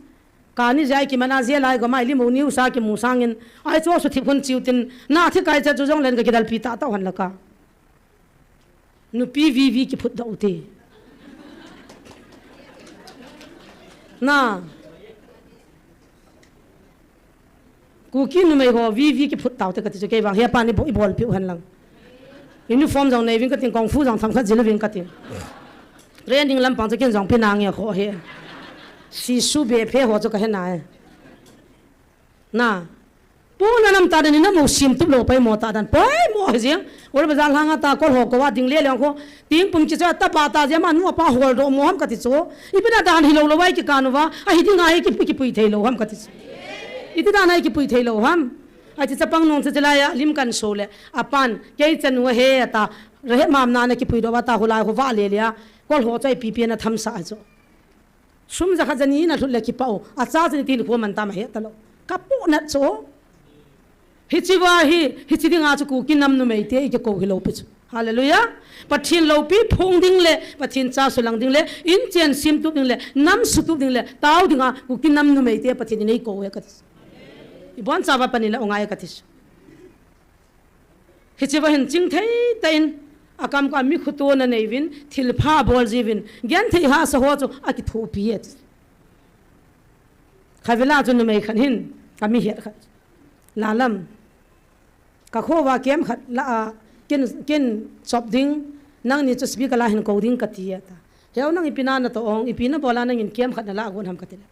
Ka ni jai ki mana je lai go mai li mo niu sa ki mu sangin. Ai chu su thip hun chiu tin, na thi kai cha chu jong len ka kidal pi ta ta hon la ka. Nupi vi vi ki phut da u te. Na. Kuki numei ho vi vi ki phut tau te ka ti chu kei vang he pa ni bo i bol piu hen lang. Uniform jong nei ving ka tin, kung fu jong tham khat jil ving ka tin. Training lampang chu ken jong pi na nge kho he. Si su be phe ho chu ka he na e. Na. Pu na nam ta dan ni na mo sim tup lo pai mo ta dan. Pai mo he jeng. Ol bazar hanga ta kol ho ko wa ding le le ko. Ting pum ki cha ta pa ta je ma nu pa hol do mo ham ka ti chu. I pi na dan hi lo lo wai ki ka nu wa. A hi ding a hi ki, ki pui thei lo ham ka ti chu. I ti dan a hi ki pui thei lo ham. A ti chapang nung chu chilai a lim kan so le. A pan kei chanu he ta. Re mam na na ki pui do wa ta hu lai hu wa le le a. Kol ho chai pi pi na tham sa chu. Sum ja khat ja ni na lhut le ki pa u. A cha chu ni tin khu man ta ma he ta lo. Ka pu na chu. Hi chi wa hi, hi chi ding a chu Kuki nam numei te i ki ko hi lo pi chu. Hallelujah. Pathen lo pi phung ding le, Pathen cha su lang ding le, in chen sim tup ding le, nam su tup ding le, tau ding a Kuki nam numei te Pathen in ei ko e ka ti. I bon cha wa pani le o ngai ka ti. Hi chi wa hin ching thei ta in, a kam ka mi khu to na nei vin, thil pha bol ji vin, gen thei ha sa ho chu a ki thu pi e. Kha vila chu numei khan hin, ka mi hiat khat. La lam. Ka kho wa kem khat la a, kin, kin chop ding, nang ni chu speaker la hin ko ding ka ti a ta. Heu nang i pi na na to ong, i pi na bol a nang in kem khat na la a gon ham ka ti le.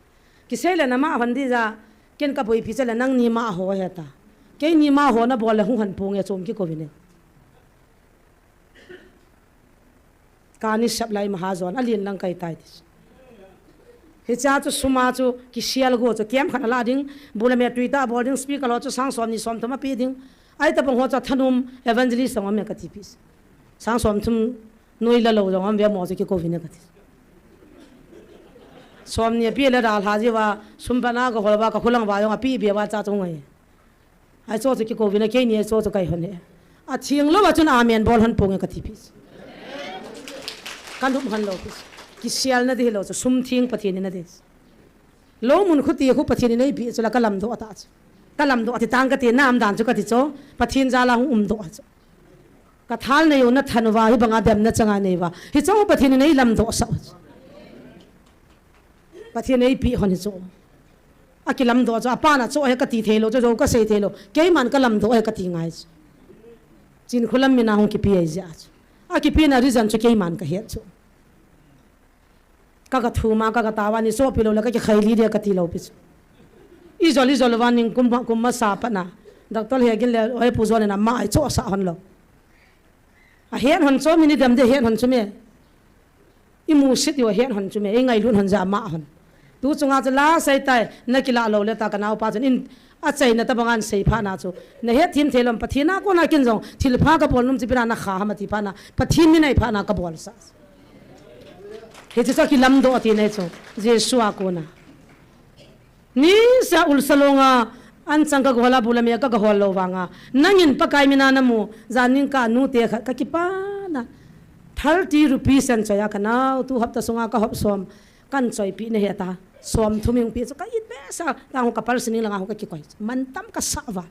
Ki sei le na ma hon di ja, ken ka boi pi cha le nang ni ma ho he ta. Kei ni ma ho na bol le hung han pung e chom ki ko vin e. Ka ni sap lai ma ha jon, a lin lang kai tai ti. Hi cha chu sum a chu ki sial go chu kem khat a la ding, bu le me tui ta bol ding, speaker lo chu sang som ni som thum a pi ding. Ai ta bang ho chu thanum evangelist sang me ka ti pi. Sang som thum noi la lo jong am ve mo chu ki ko vin e ka ti. Som ni a pi le dal ha ji wa, sum pa na ka hol wa ka khulang wa jong a pi be wa cha chu ngai. Ai chu chu ki ko vin a kei ni ai chu chu kai hon he. A thing lo wa chun amen bol hon pung e ka ti pi. Ka lum hon lo pi. Ki sial na di lo chu sum thing Pathen ni na di. Lo mun khu ti khu Pathen ni nei pi chu la ka lam do ta chu. Ka lam do ti tang ka ti nam dan chu ka ti chu. Pathen ja la hung um do chu. Ka thal nei u na than u wa hi banga dem na changa nei wa. Hi chu Pathen ni nei lam do sa chu. Pathen ei pi hon hi chu. A ki lam do chu, a pa na chu he ka ti thei lo chu, jo ka sei thei lo. Kei man ka lam do he ka ti ngai chu. Chin khu lam mi na hung ki pi ai ja chu. A ki pi na reason chu kei man ka hiat chu. Ka ka thu ma, ka ka ta wa ni so pi lo le ka ki khai li de ka ti lo pi chu. I jol, i jol wa ning kum, kum ma sa pa na. Doctor he gin le, oi pu jol na ma ai chu sa hon lo. A hian hon chu mi ni dem de hian hon chu me. I mu sit yo hian hon chu me. I ngai lun hon ja ma hon. Tu chunga chu la sai tai na ki la lo le ta ka nau pa chun in a chai na ta bangan sei pha na chu. Na het thim thei lom Pathen a ko na kin jong thil pha ka bol num chi pina na kha ha ma ti pha na. Pathen ni nei pha na ka bol sa. He chu ki lam do ti nei chu. Jesu a ko na. Ni sa ul salonga, an chang ka gola bula me ka gahol lo vanga. Nangin Pakai mina namu, janin ka nu te kha, ka kipana. Thirty rupees an choi a ka nao, tu hapta sunga ka hop som, kan choipi na he ta. Som thum hung pi chu ka it be sa, ta hung ka pal sining langa hung ka kikoi. Man tam ka sa va.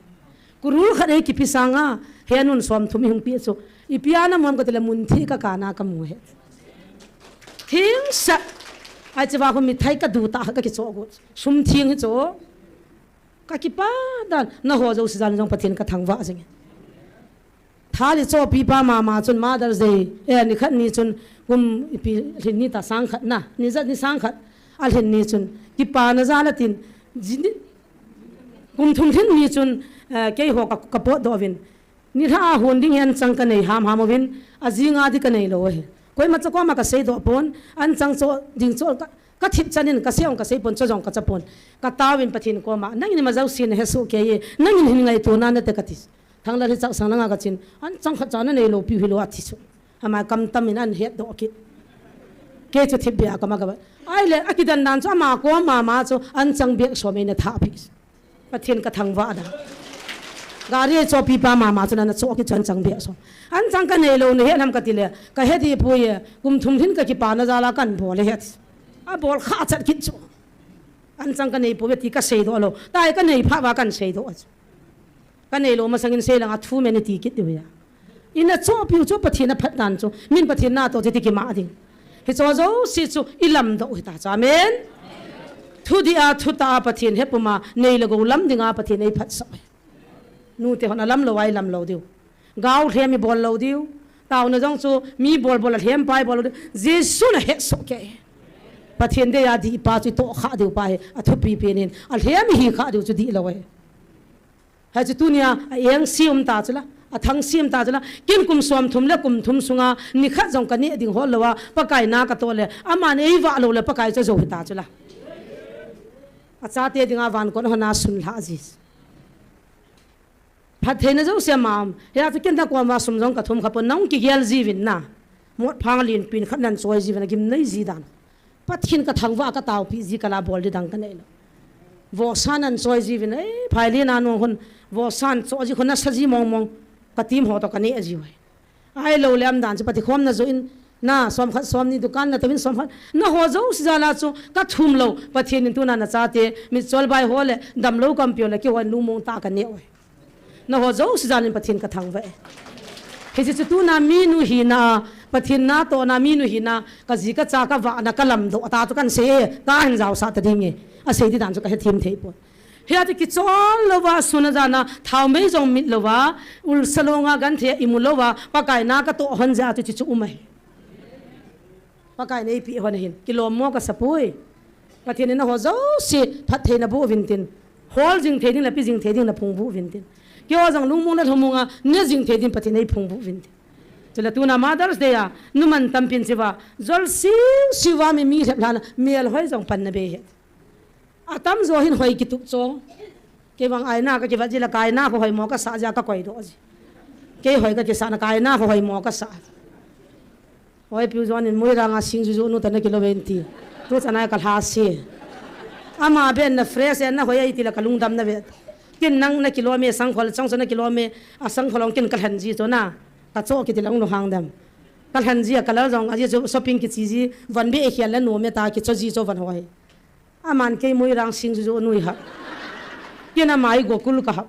Kurul khat ei kipi sanga, he nun som thum hung pi chu. Ipi a na muam ka tile mun thi ka kana ka mu he. Thing sa. Ai che va hung mi thai ka du ta ka kicho go. Sum thing hi chu. Ka kipa dan, na ho jo si jan jong Pathen ka thangvah jing. Thali chopi pa mama chun Mother's Day, eh, ni khat ni chun kum ipi lhin ni ta sang khat na, ni jat ni sang khat, a lhin ni chun, kipa na jal a tin, ji ni, kum thum lhin ni chun, eh, kei ho ka, ka pot doh uvin, ni lha a hon ding hi an chang ka nei ham ham uvin, a jinga di ka nei lo hi. Koima cha koma ka sei doh pon, an chang cho, ding cho, ka, ka thip chanin ka sei ong ka sei pon, cho jong ka cha pon. Ka taovin Pathen koma, nangin ima jo si na he su ke ye, nangin hin ngaito na na te ka ti. Thanglal hi chak sang langa ka chin, an chang khat cha na nei lo pi hi lo a thi chu. Ama kam tam in an het doh kit. Kei chu thip bia ka ma ka ba. Ai le, a kidan dan chu ama ko mama chu an chang bek som ei na tha pi. Pathen ka thangvah da. Gari ei chopi pa mama chu na na cho kit chu an chang bek som. An chang ka nei lo na he nam ka ti le, ka he di pu ye, kum thum lhin ka kipa na jal a kan bol le het. A bol kha chat kit chu. An chang ka nei pu ye ti ka sei doh lo. Tai ka nei pha va kan sei doh chu. Ka nei lo masangin sei langa thu me ni ti kit diu ya. Ina chopiu chu Pathen a phat dan chu. Min Pathen na to ti ki ma ding. Hi cho jo si chu i lam doh hi ta chu. Amen. Thu di a, thu ta a Pathen he puma nei le go lam dinga Pathen ei phat sa. Nu te hon a lam lo ai lam lo diu. Gau lhem i bol lo diu. Tau na jong chu mi bol bol a lhem pai bol lo diu. Jesu na he so ke. Pathen de ya di pa chu to kha diu pa he. A thu pi pi nin. A lhem hi kha diu chu di lo he. Hai chu tunia, a eng sim ta chula, a thang sim ta chula, kin kum som thum le kum thum sunga, ni khat jong ka ne ding hol lo a, Pakai na ka to le, aman ei va lo le, Pakai cha jo hi ta chula. A chate dinga van kon hona sun lha ji. Phat theina jo se mam, he a chu kin ta ko ma sum jong ka thum kha pon nang ki gel ji vin na. Mot phang lin pin khat nan choi ji vin a gim nei ji dan. Pathen ka thangvah ka taopi ji ka la bol di dang ka nei lo. Vosan an choi ji vin, eh, phai li na nung hun, vosan cho ji hun na sa ji mong mong, ka tim ho to ka ne ji wai. Ai lo le am dan chu Pathen khom na jo in, na som khat som ni dukan na tawin som khat, na ho jo si jala chu ka thum lo, Pathen in tuna na chate, mi chol bai ho le, dam lo kam pio le ki ho in lu mong ta ka ne wai. Na ho jo si janin Pathen ka thangvah e. Hichi chu tuna mi nu hina, Pathen na to na mi nu hina, ka ji ka cha ka va na ka lam doh ta chu kan sei e, ta hin jao sa ta ding e. A sei di dan chu ka he thim thei pon. Hia chu kichol lo va suna jana, thau mei jong mit lo va, ulsa lo nga gan the i mu lo va, Pakai na ka to hon ja chu chi chu um ai. Pakai nei pi hon hin, kilom mo ka sapui. Pathen in na ho jo si phat thei na bu vin tin. Hol jing thei ding la pi jing thei ding na phung bu vin tin. Ki ho jong lungmong na lhomong a, ne jing thei ding Pathen ei phung bu vin tin. Chula tuna Mother's Day a, nu man tam pin chiva, jol siu siu va mi mi lhep lhana, mial hoi jong pan na be he. A tam jo hin hoi kitup cho. Kei vang aina ka kivat ji la ka aina ko hoi mo ka sa ja ka koi do ji. Kei hoi ka kisa na ka aina ko hoi mo ka sa. Hoi piu jon in mui ranga sing ju ju nu ta na kilo ven ti. Tu chana ka lha si. Ama ben na fresh en na hoi ai ti la ka lungdam na ve. Kin nang na kilo me sang khol chang so na kilo me a sang kholong kin ka lhan ji cho na. Ka cho ki ti lang lu hang dam. Ka lhan ji a ka lal jong a ji cho shopping ki chi ji van be e khial la nu me ta ki cho ji cho van hoi. Aman kei mui rang sing ju ju nui ha. Kei na mai Gokul ka ha.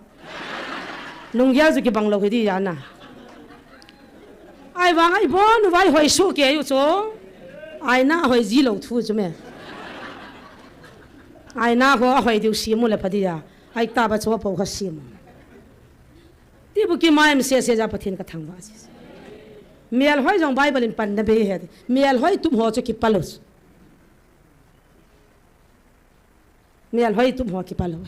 Lunggel ju kibang lo hi di ya na. Ai vang ai bon vai hoi su ke yu cho. Aina hoi ji lo thu chu me. Aina ho hoi diu si mu le pha di ya. Ai ta ba cho po kha si mu. Ti bu ki mai mi se se ja Pathen ka thangvah ji. Mial hoi jong Bible in pan na be he. Mial hoi tum ho chu ki palos. Mial hoi tup ho kipah lou.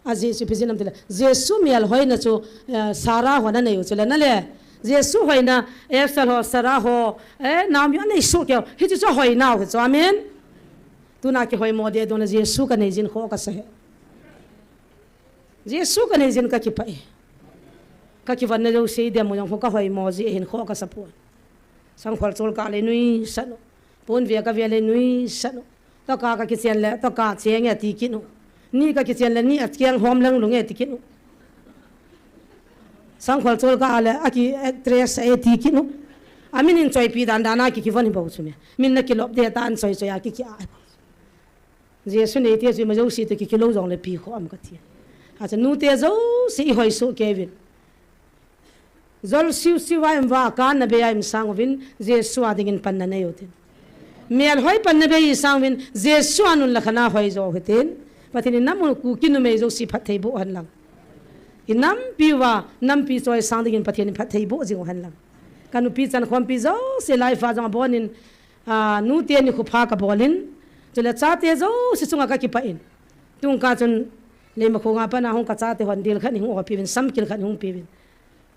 A Jesu ipi jeh ham itile, Jesu mial hoina chu, eh, Sarah hon anei u chule, nale Jesu hoina Esther ho, Sarah ho, eh, Naomi anei soh keu. Hiche chu hoina u hi chu, amen. Tuna kihoimo deh dona Jesu kanei jin kho kasa e. Jesu kanei jin kakipah e. Kakivon na jouse idem u jong kho kahoimo ji ahin kho kasa pon. Sangkhol chol kah le nuisat u. Pon ve kave le nuisat u. Toka kakichen le, toka cheng e ti kit u. Ni kakichen le, ni a cheng hom leng lung e ti kit u. Sangkhol chol kah le, aki actress e ti kit u. Amin in choipi dan dan a kikivon hi bou chu me. Min na kilop de tan choi choi a kiki a. Jesu neite chu ima jouse toh kikilou jongle pi kho am kati. Acha nute jouse i hoi soh kei uvin. Jol siu siu a im uva, ka na bei a im sang uvin, Jesu a dingin panna nei u tin. Mel hoi panna bei i sang uvin, Jesu a nun le khan a hoi jo u hitin. Pathen in nam u Kuki numei jouse phatthei boh hen lang. I nampi uva, nampi choi sang dingin Pathen in phatthei boh jing u hen lang. Ka nupi chankhompi jouse lai fa jong abonin, a, nute nikho pha ka bol in. Chule chate jouse chunga ka kipah in. Tung ka chun Leimakhong a pat na hung ka chate hon dil khat hung opi uvin, samkil khat hung pi uvin.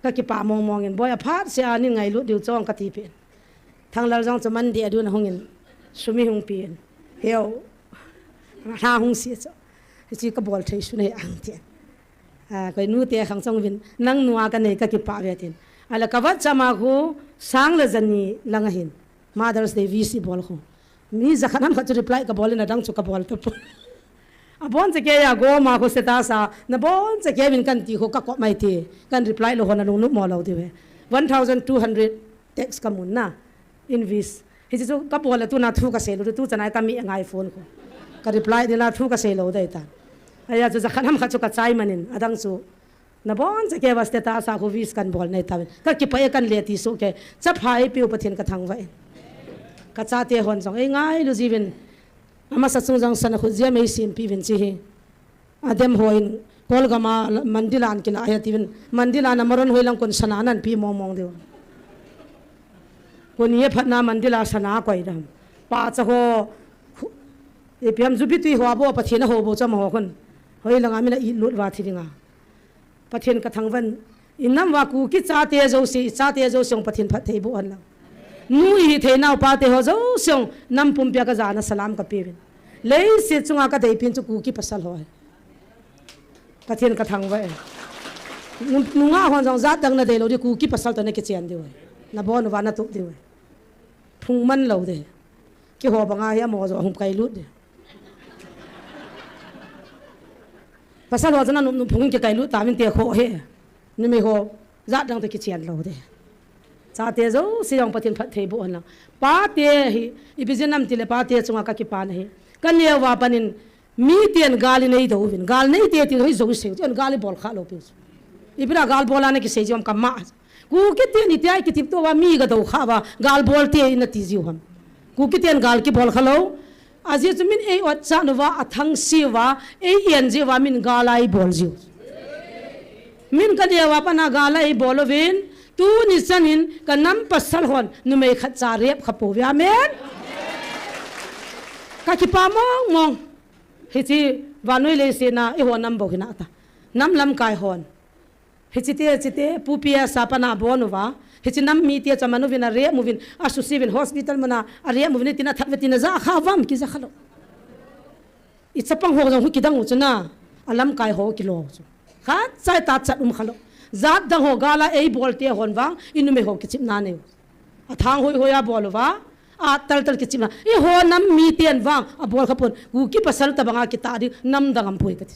Ka kipah mong mong in, boi a phat se a nin ngailut diu chong ka ti pen. Thanglal jong chu Monday a dun a hung in, sum hi hung pi in. Heu, hla hung si chu. Hichi ka bol thei sun hei ang ti. A, koi nute khang chong uvin, nang nu a ka nei ka kipah ve tin. Ahile ka WhatsApp a khu sang le jani lang ahin. Mother's Day wish i bol khu. Mi jakhat ham khat chu reply ka bol in adang chu ka bol tapon. Abon chekei a gom a khu status a, nabon chekei uvin kan ti khu ka kop mai ti. Kan reply lou hon alung numo lou ti ve. One thousand two hundred text ka mun na. In wish. Hichi chu ka bol a tuna thu ka sei lou, tu chanai ka mi angai phone khu. Ka reply ding la thu ka sei lou dei ta. Ahi a chu jakhat ham khat chu ka chai man in, adang chu. Nabon chekei uva status a khu wish kan bol nei tauvin. Ka kipah e kan le ti soh kei. Chapha ei piu Pathen ka thangvah e. Ka chate hon jong ei ngailu jiuvin. Amasa chung jong sana khu jia mei sim pi uvin chi hi. Adem hon Kolgam a Mandila an kila he ti uvin. Mandila na maron hoi lang kon sana nan pi mong mong diu. Kon ye phat na Mandila sana koi dam. Pa cha ho. Ipi ham jubi tui ho a bo Pathen a ho bo cha ma ho kon. Hoi lang a min a i lut uva thi ding a. Pathen ka thangvah in, i nam uva Kuki chate jouse, i chate jouse jong Pathen phatthei boh hen lang. Nu i hi thei nau pate ho jouse jong nam pumpi a ka jana salam ka pe uvin. Leiset chunga ka deipi in chu Kuki pasal ho ahi. Pathen ka thangvah e. Nu, nungah hon jong jat dang na dei lou di Kuki pasal toh na kichen diu ahi. Nabon uva na tup diu ahi. Phung man lou de. Keiho banga hi amo jo hung kai lut de. Pasal ho chana num num phung kikai lut tauvin te kho he. Numei ho jat dang toh kichen lou de. Chate jouse jong Pathen phatthei boh hen lang. Pate hi, ipi jeh ham tile pate chunga ka kipana hi. Ka neo uva pat in miten gal i nei dou uvin. Gal nei te tin hoi jo i sei u. Tin gal i bol kha lou piu chu. Ipi a gal bol a na kisei ji ham ka ma. Kuki ten i ti a i kitip to uva mi ga dou kha uva, gal bol te i na ti jiu ham. Kuki ten gal kibol kha lou. Ajeh chu min ei ot chan uva, a thangse uva, ei en ji uva, min gal a ei bol jiu. Min ka neo uva pat na gal a ei bol uvin, tuni chan in ka nam pasal hon, numei khat cha rep kha pou ve. Amen. Ka kipah mong mong. Hichi, vannoi leiset na, eiho nam bou hi na ta. Nam lamkai hon. Hichi te, hichi te, Pu P S a pat na bon uva. Hichi nam mite chu aman uvin, arep uvin, asusi uvin, hospital mun a, arep uvin, tin a that ve, tin a ja kha uvam, kija kha lou. I chapang ho jong khu kidang u chu na, a lamkai ho kilo chu. Khat chai ta chat um kha lou. Jat dang ho gal a ei bol te hon vang, i numei ho kichepna nei u. A thang hoi hoi a bol uva, a tal tal kichepna. Eiho nam miten vang, a bol kha pon. Kuki pasal tabang a kitah ding, nam dang am poi ka ti.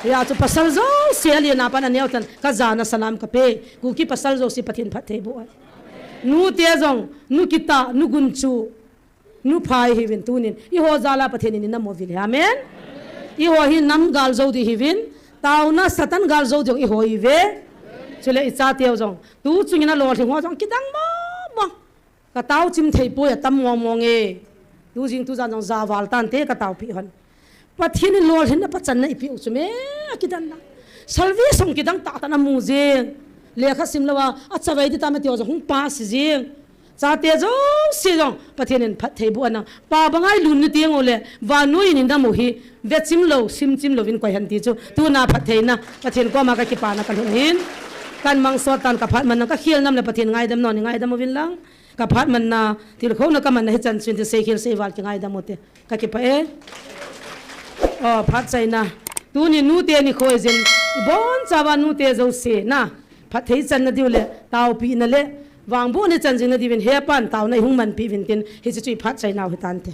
Hia chu pasal jouse a lian a pat a neo chan, ka jana salam ka pe. Kuki pasal jouse Pathen phatthei boh hen. Nute jong, nu kitah, nu gunchu, nu phai hiuvin tunin. Eiho jal a Pathen in i nam u vil e. Amen. Eiho hi nam gal jou di hiuvin. Taona Satan gal jou di eiho i ve. Chule i chateu jong. Tu chungin a lolhing ho jong kidang mong mong. Ka tao chim thei poi a tam mong mong e. Tu jing tu jan jong ja val tante ka taopi hon. Pathen in lolhinna pachanna i piu chu me a kidan na. Salvation kidang tah tah na mu jing. Lekha sim lou a, a chavai di ta ma ti ho jong hung pass jing. Chate jouse jong Pathen in phatthei boh hen lang. Pa banga i lun ni teng ule, vannoi in i nam u hi, ve chim lou, sim chim lou vin koi hen ti chu. Tuna phattheina, Pathen koma ka kipana ka lhun hin. Kan mang sot tan ka phat man nang ka khel nam le Pathen ngaidam non, i ngaidam uvin lang. Ka phat man na, tilkhouna ka man na hichan chun ti sei khel sei val ki ngaidam u te. Ka kipah e. O, phat chaina. Tuni nute nikho jin, i bonchauva nute jouse na. Phatthei channa diu le, taopina le, vangbohna chan jing na diuvin, he pan taona i hung manpi uvin tin, hiche chu i phat chaina u hitante.